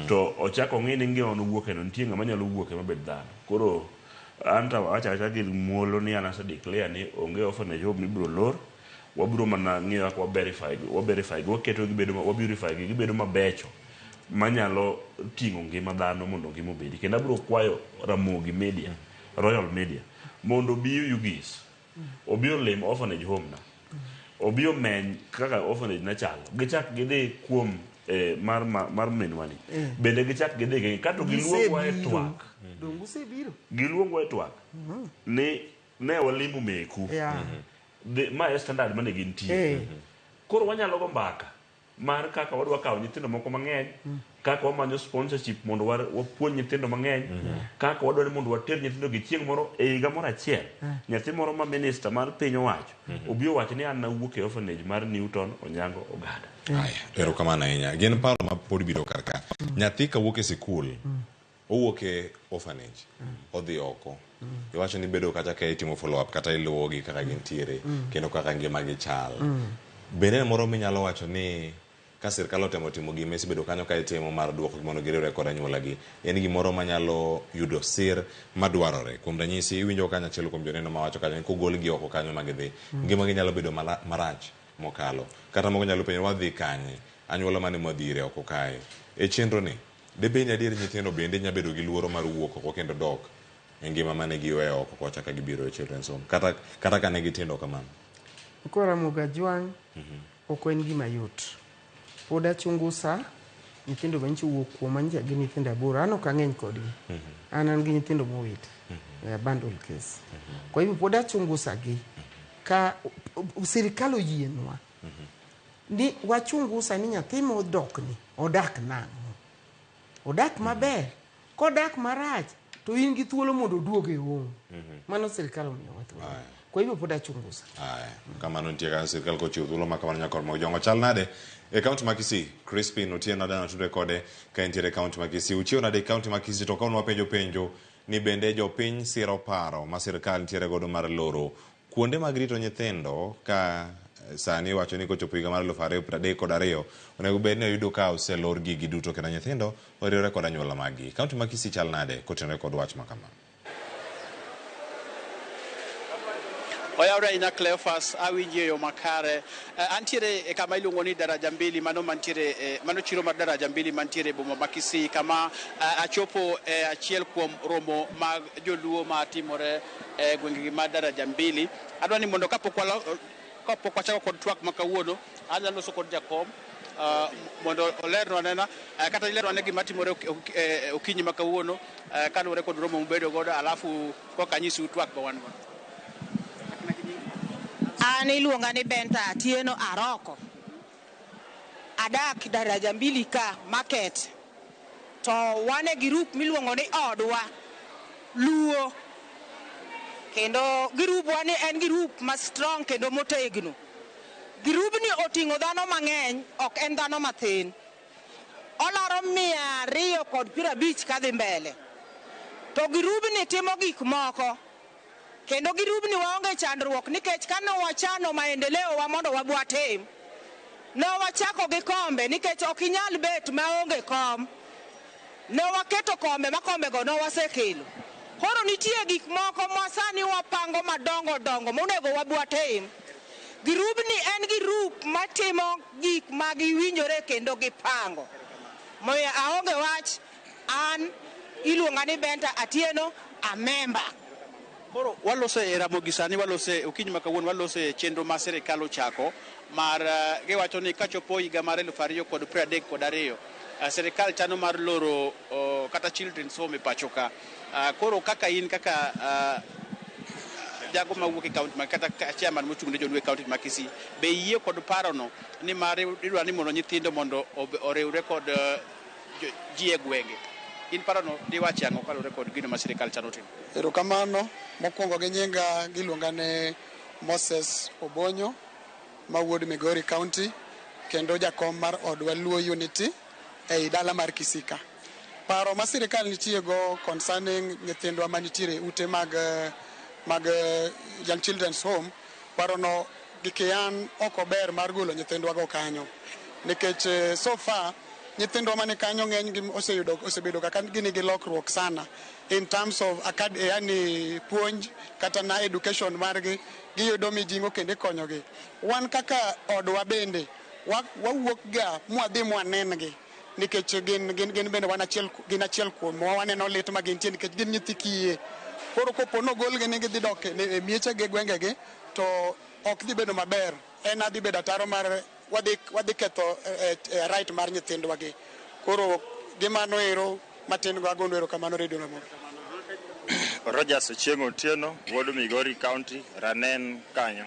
to ochako ong'i ni ngima nowuoke no nitie ng'ama nyalo wuoke mabed dhano koro an to awacho awacha gi muolo ni an ase declare ni onge orphanage home mibiro lor wabiro mana ng'iyo kaka wa verify gi wa verify gi waketo gibedo wa beautify gi gibedo mabecho manyalo ting'o ngima dhano mondo ngima obedi kendo abiro kwayo Ramogi Media Royal Media mondo obi Ugis obi olim orphanage home na obi omeny kaka orphanage na chalo gichak gidhi kuom mar, mar minwa ni bende gichak gidhi gi kato giluongwa e twak Donge usebiro? giluongwa e twak ni ne walimo meku ma e standard mane gintie koro wanyalo go mbaka mar kaka wadwa kawo nyithindo moko mang'eny kaka wamanyo sponsorship mondo wapuonj nyithindo mang'eny kaka wadwa ni mondo water nyithindo gi chieng' moro e higa moro achiel nyathi moro ma minister mar piny owacho obi owacho ni an nawuok e orphanage mar Newton Onyango Ogada. Aya, erokamano ahinya. Gin paro ma pod biro kar ka. Nyathi kawuok e sikul, owuok e orphanage, odhi oko. Iwacho ni bedo kata ka itimo follow up kata iluwogi kaka gintiere kendo kaka ngimagi chal. Bende moro minyalo wacho ni ka sirkal otemo timo gima isebedo kanyo ka itimo mar duoko mondo giriwre kod anyuolagi en gimoro manyalo yudo sir madwarore. Kuom ranyisi iwinjo kanyo achiel kuom joneno mawacho kanyo ni kogolgi oko kanyo ma gidhi ngimagi nyalo bedo marach mokalo. Kata moko nyalo penjo wadhi kanye, anyuola mane mwadhi ire oko kae. E chenro ni, debed ni adier nyithindo bende nyalo bedo gi luoro mar wuok oko kendo dok e ngima mane giweyo oko kocha ka gibiro e children's home kata kane gitindo kamano. Koro Ramogi Ajwang' ok en gima yot. Pod achungusa nyithindo manyicha owuok kuoma nyicha gin nyithindo aboro. An ok ang'eny kodgi. An gi nyithindo mowit. Abandon case. Kwa hivyo pod achungusa gi. Ka sirikal oyienwa ni wachungusa ni nyathi modok ni odak nang'o. Odak maber. Kodak marach to in gi thuolo mondo oduog e home. Mano sirikal omiyowa thuolo. Kwa hivyo pod achungusa. Aya, kamano nitie kanyo sirikal kochiwo thuolo ma kamano nyakor mag jong'o chal nade e kaunti ma Kisii. Crispin Otieno adana tudre kode ka entiere e kaunti ma Kisii. Uchiewo nade e kaunti ma Kisii to ka wapenjo penjo ni bende jopiny siro paro ma sirikal nitiere godo mar loro kuonde mag rito nyithindo ka sani iwacho ni kochopo higa mar 2032 onego bed ni oyudo ka oselor gigi duto kendo nyithindo oriwore kod anyuola mag-gi. Kaunti ma Kisii chal nade kotenore kod wach ma kama? Oyawre ahinya Cleophas, awinji e yo makare. Antiere e kama iluongo ni Daraja Mbili, mano mantiere mano chiro mar Daraja Mbili mantiere e boma ma Kisii, kama achopo e achiel kuom romo mag joluo matimore e gwengegi mar Daraja Mbili. Adwa ni mondo kapok wachako kod twak ma kawuono, anyalo loso kod jakom mondo olernwa nena kata ilerwa ane gima timore okinyi ma kawuono kaluwore kod romo mubedo godo, alafu koka anyisu twak ma wan godo. An iluonga ni Benta Atieno Aroko. Adak Daraja Mbili ka market. To wan e grup miluongo ni Odwa Luo. Kendo grupwa ni en grup ma strong kendo motegno. Grupni oting'o dhano mang'eny, ok en dhano mathin. Olaro 250 kadhi mbele. To grupni timo gik moko. Kendo girubni waonge chandruok nikech kane wachano maendeleo wa mondo wabwatim, ne wachako gi kombe nikech ok inyal bet maonge kom. Ne waketo kombe ma kombego ne wasekelo. Koro nitie gik moko ma sani wapango madongo dongo monego wabwatim. Girubni en girup matimo gik ma giwinjore kendo gipango. Momiyo aonge wach, an iluonga ni Benta Atieno, a member. Koro waloso e Ramogi sani, waloso e okinyi ma kawuono, waloso e chenro ma sirikal ochako mar giwacho ni kachopo higa mar 2032, sirikal chano mar loro kata children's home e pacho ka. Koro kaka in kaka jago mawuok e kaunti ma kata chairman mochung' ne joluo e kaunti ma Kisii, be iyie kod parono ni mar idwaro ni mondo nyithindo mondo oriwre kod ji e gwenge? In parono diwachi ang'o kaluwore kod gino ma sirikal chano timo? Erokamano. Mokwongo gi nyinga giluonga ni Moses Obonyo ma wuod Migori County kendo jakom mar Odwa Luo Unity ei dala mar Kisika. Paro ma sirikal nitie go concerning nyithindwa manitiere ute mag Young Children's Home, parono gi kian ok ober mar golo nyithindwa go kanyo. Nikech so far nyithindwa mani kanyo ng'eny gi osebedo kaka gin gi lokruok sana in terms of yani puonj kata na education margi, giyudo mijing'o kendo ikonyogi. Wan kaka odwa bende wawuok ga mwadhi mwanengi nikech gin bende wan achiel, gin achiel kuomwa, waneno lit ma gintie nikech gin nyithi kiye. Koro kopo nogolgi ni gidhi dok e miechegi gwengegi to ok dhi bedo maber. En adhi bedo ataro mar wadhi ketho right mar nyithindwa gi. Koro gimano ero matin go agondo erokamano Radio Ramogi. Rogers Ochieng' Otieno, wuod Migori County, Ranen kanyo.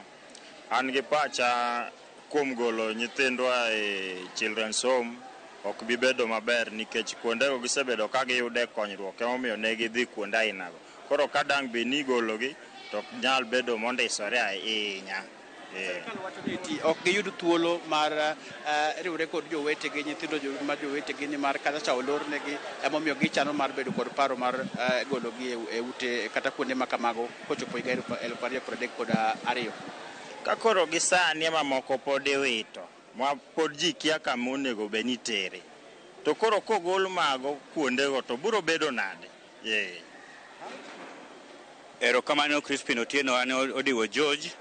An gi pacha kuom golo nyithindwa e Children's Home ok bi bedo maber nikech kuondego gisebedo ka giyude konyruok, emomiyo ne gidhi kuonde ainago. Koro ka dang' bed ni igologi to ok nyal bedo mondisore ahinya. Sirikal wacho ni ok giyud thuolo mar riwre kod jowetegi, nyithindo ma jowetegi ni mar kata cha olornegi, emomiyo gichano mar bedo kod paro mar gologi e ute kata kuonde ma kamago kochopo higa 2032. Ka koro gi sani ema moko pod iwito, ma pod ji kia kama onego bed ni itere. To koro kogol mago kuondego to biro bedo nade? Erokamano Crispin Otieno, an Odiwo George.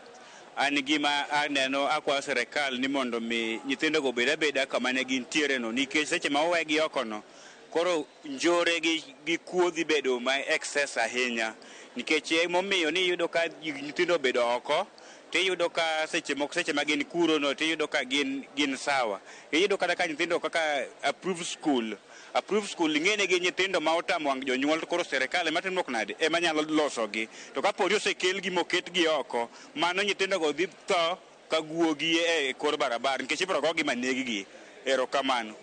An gima aneno akwayo sirikal ni mondo mi nyithindogo obed abeda kama ne gintiere no, nikech seche ma owegi oko no, koro njore gi kuo dhi bedo ma excess ahinya. Nikech emomiyo ni iyudo ka nyithindo obedo oko, tiyudo ka seche moko seche ma gin kuro no tiyudo ka gin sawa. Iyudo kata ka nyithindo kaka approved school ing'e gi nyithindo ma otamo wang' jonyuol, koro sirikal ema timo nade ema nyalo losogi. To kaponi osekelgi moketgi oko, mano nyithindogo dhi tho ka guogi e kor barabara nikech ibiro gogi maneg-gi. Erokamano.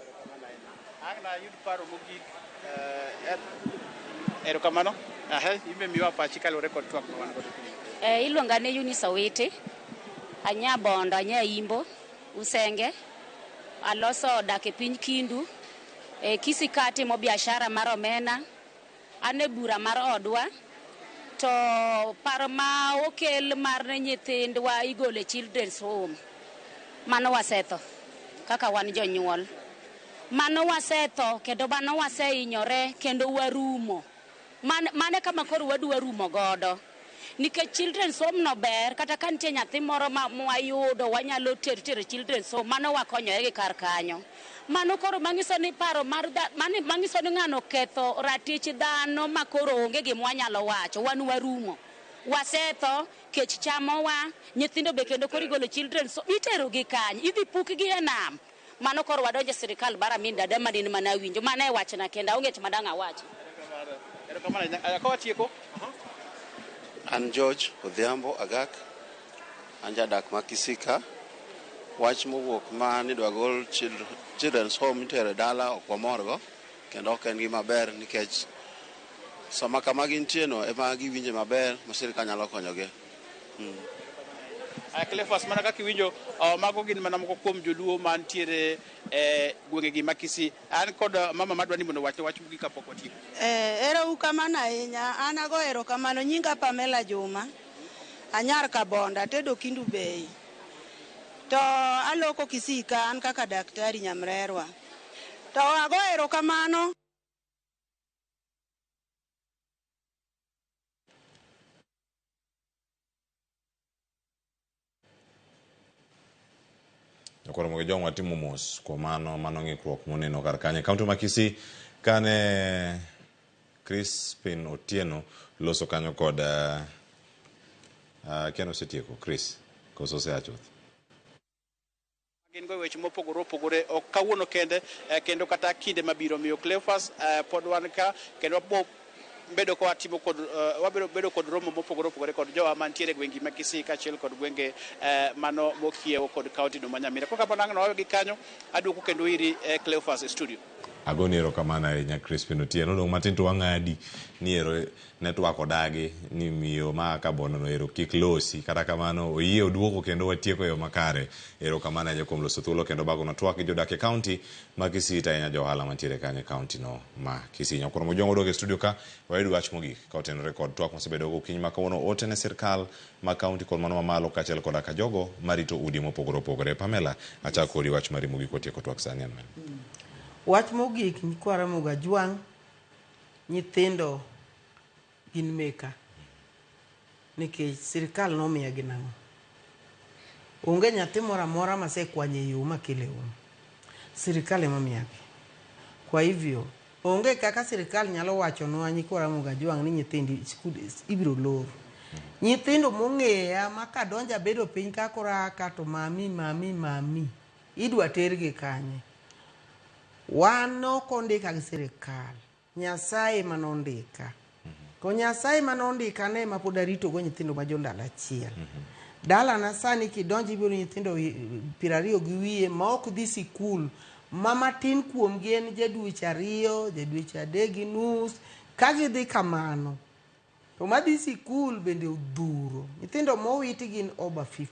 Ang' nayud paro mogik. Erokamano. Imbe miwa pachi kaluwore kod twak ma wan godo. Iluonga ni Eunice Owiti, anya Bondo, anya Imbo, Usenge, aloso dak e piny Kindu, Kisii ka atimo biashara mar omena, an e bura mar odwa, to paro ma okel mar nyithindwa igolo e Children's Home, mano wasetho kaka wan jonyuol. Mano wasetho kendo mano wasehinyore kendo warumo. Mane kama koro wadwa rumo godo. Nikech Children's Home no ber, kata ka nitie nyathi moro ma mwayudo wanyalo tero Children's Home, mano wakonyore gi kar kanyo. Mano koro manyiso ni paro mar manyiso ni ng'ano ketho ratich dhano ma koro onge gima wanyalo wacho, wan warumo. Wasetho, kech chamowa, nyithindo be kendo koro igolo Children's Home, itero gi kanye, idhi pukgi e nam. Mano koro wadonjo e sirikal bara min dada manin mana winjo, mano e wachna kendo aonge wach madang' awachi. Erokamano. Ka watieko. An George Odhiambo Agak, an jadak ma Kisika. Wach mowuok ma nidwa gol Children's Home itere dala ok wamorgo, kendo ok en gima ber nikech sama kama gintie no ema giwinje maber ma sirikal nyalo konyogi. Cleophas, mana kaka iwinjo, mago gin mana moko kuom joluo mantiere e gwengegi ma Kisii. An kod mama madwa ni mondo owach wach mogik kapok watieko. Ero kamano ahinya, an ago erokamano. Nyinga Pamela Juma, anyar Kabonda, atedo Kindu Bay. To aloko Kisii ka an kaka daktari Nyamrerwa. To ago erokamano. Nyakoro Ramogi Jwang' watimo mos kuom mano mano ng'ikruok moneno kar kanyo e kaunti ma Kisii kane Crispin Otieno loso kanyo kod Ken osetieko Chris koso osea chuth. Gin go weche mopogore opogore ok kawuono kende kendo kata kinde mabiro. Miyo Cleophas, pod wan ka kendo wabo bedo ka watimo kod wabiro bedo kod romo mopogore opogore kod jowa mantiere e gwenge ma Kisii kaachiel kod gwenge mano mokiewo kod kaunti no ma Nyamira. Koro kamano ang' naweyo gi kanyo, aduoko kendo iri Cleophas e studio. Agoni erokamano ahinya Crispin Otieno. Odong' matin to wang'adi ni ero network odagi ni miyo ma Kabondo no ero kik losi. Kata kamano oyie oduogo kendo watieko e yo makare. Erokamano ahinya kuom loso thuolo kendo bago twak gi jodak e kaunti ma Kisii to ahinya jo ohala mantiere kanyo e kaunti no ma Kisii. Nyakwar Mojwang' odok e studio ka wayud wach mogik ka otenore kod twak mosebedo gokinyi ma kawuono ote ne sirkal ma kaunti kod mano mamalo kaachiel koda ka jogo marito udi mopogore opogore. Pamela, achako kodi wach mari mogik watieko twak sani en mane? Wach mogik nyikwa Ramogi Ajwang', nyithindo gin meka nikech sirikal nomiya gi nang'o? Onge nyathi moro amora masekwanyo e yo makelo e um. Sirikal ema miyagi. Kwa hivyo, onge kaka sirikal nyalo wachonwa nyikwa Ramogi Ajwang' ni nyithindi skul ibiro lor. Nyithindo mong'eya ma kadonjo abedo piny ka koro aa to mami mami mami idwa tergi kanye? Wan ok ondika gi sirikal. Nyasaye ema nondika. To Nyasaye ema nondika ne ema pod aritogo nyithindo ma jondalo achiel. Dalana sani kidonjo ibiro nyithindo 20 gi wiye ma ok dhi sikul ma matin kuomgi en ja dweche 2, ja dweche 3.5 ka gidhi kamano. To madhi sikul bende odhuro. Nyithindo mowiti gin over 50.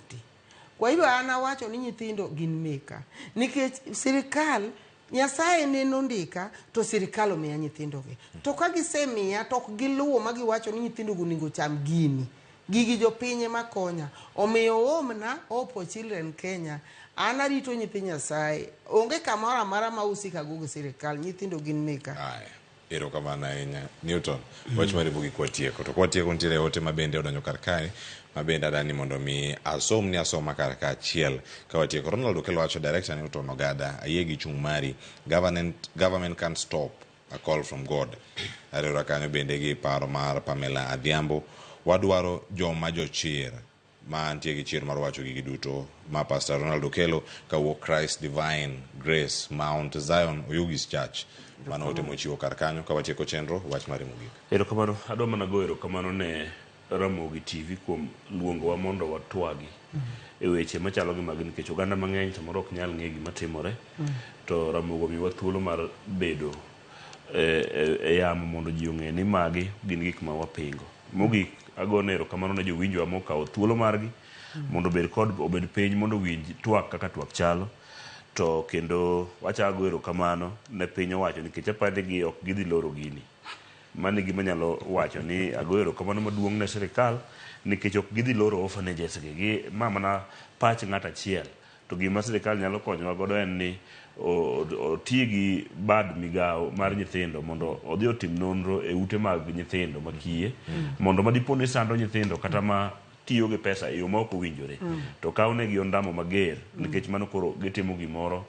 Kwa hivyo an awacho ni nyithindo gin meka. Nikech sirikal Nyasaye neno ndika to sirikal omiya nyithindogi. To ka gisemiya to ok giluwo ma giwacho ni nyithindogo onego cham gini. Gigi jopiny ema konya. Omiyo oomna Hope for Children Kenya. An arito nyithi Nyasaye. Onge kamoro amara ma usikago gi sirikal. Nyithindo gin meka. Aya. Erokamano ahinya Newton. Wach mari mogik watieko. To kwatieko nitiere ote ma bende odonjo kar kae ma bende adani mondo mi asom ni asoma kar ka achiel ka watieko. Ronald Okello wacho Director Newton Ogada, ayie gi chung' mari. Government can't stop a call from God. Ariwora kanyo bende gi paro mar Pamela Adhiambo. Wadwaro joma jochir ma nitie gi chir mar wacho gigi duto ma Pastor Ronald Okello kawuok Christ Divine Grace Mount Zion Oyugis Church. Mano ote mochiwo kar kanyo ka watieko chenro wach mari mogik. Erokamano, adwa mana goyo erokamano ne Ramogi TV kuom luongowa mondo watwagi e weche machalo gi magi nikech oganda mang'eny samoro ok nyal ng'e gima timore to Ramogi omiwa thuolo mar bedo e yamo mondo ji ong'e ni magi gin gik ma wapingo. Mogik agone erokamano ne jowinjowa mokawo thuolo margi mondo obed kod obed piny mondo owinj twak kaka twak chalo to kendo wachako ago erokamano ne piny owacho nikech aparo ni gi ok gidhi loro gini. Mano e gima anyalo wacho ni ago erokamano maduong' ne sirikal nikech ok gidhi loro orphanages gi. Gi ma mana pach ng'ato achiel. To gima sirikal nyalo konyowa godo en ni oti gi bad migawo mar nyithindo mondo odhi otim nonro e ute mag nyithindo ma kiye mondo ma dipo ni sando nyithindo kata ma tiyo gi pesa e yo ma ok owinjore to kawnegi ondamo mager nikech mano koro gitimo gimoro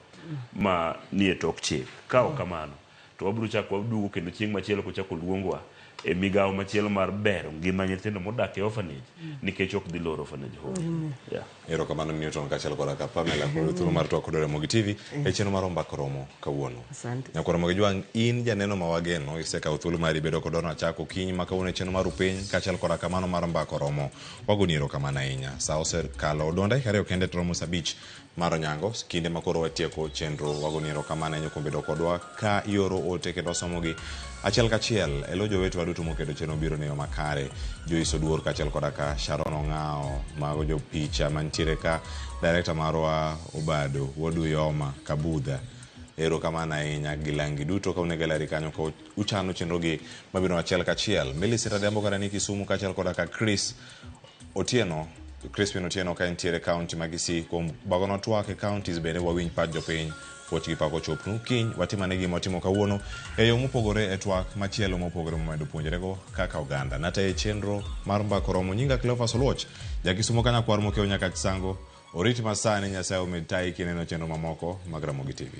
ma nie tok chik. Ka ok kamano to wabiro chako waduogo kendo chieng' machielo kochako luongwa e migawo machielo mar bero ngima nyithindo modak e orphanage nikech ok dhi loro orphanage home. Yeah. Erokamano Newton kaachiel koda ka Pamela kod thuolo mar twak kod Ramogi TV e chenro mar Ombaka Romo kawuono. Asante. Nyakwar Ramogi Jwang' in janeno ma wageno isekawo thuolo mari bedo kodwa chako okinyi ma kawuono e chenro mar upiny kaachiel koda kamano mar Ombaka Romo. Wagoni erokamano ahinya. Sa osekalo odong' dakika 2 kende to romo sa 5 mar onyango kinde ma koro watieko chenro. Wagoni erokamano ahinya kuom bedo kodwa ka ioro ote kendo wasomogi achiel kachiel. E lo jowetewa duto moketo chenro biro ne yo makare. Joyce Oduor kaachiel koda ka Sharon Ong'ao, mago jopicha mantiere ka, director marwa Obado, wuod Uyoma, Kabudha. Erokamano ahinya gi langi duto ka un e gallery kanyo ka uchano chenro gi mabiro achiel kachiel. Millicent Adhiambo kata ni Kisumu kaachiel koda ka Chris Otieno, Crispin Otieno ka entiere county ma Kisii kuom bagono twak e counties bende wawinj pach jopiny puoch gi pak ochopnu kiny watimane gima watimo kawuono e yo mopogore e twak machielo mopogore momedo puonjrego kaka oganda. Nataye chenro mar Mbaka Oromo nyinga Cleophas Oluoch, ja Kisumo ka nyakwar Mokeo Nyakach Sango. Orit masani Nyasaye omed tayi kineno chenro mamoko mag Ramogi TV.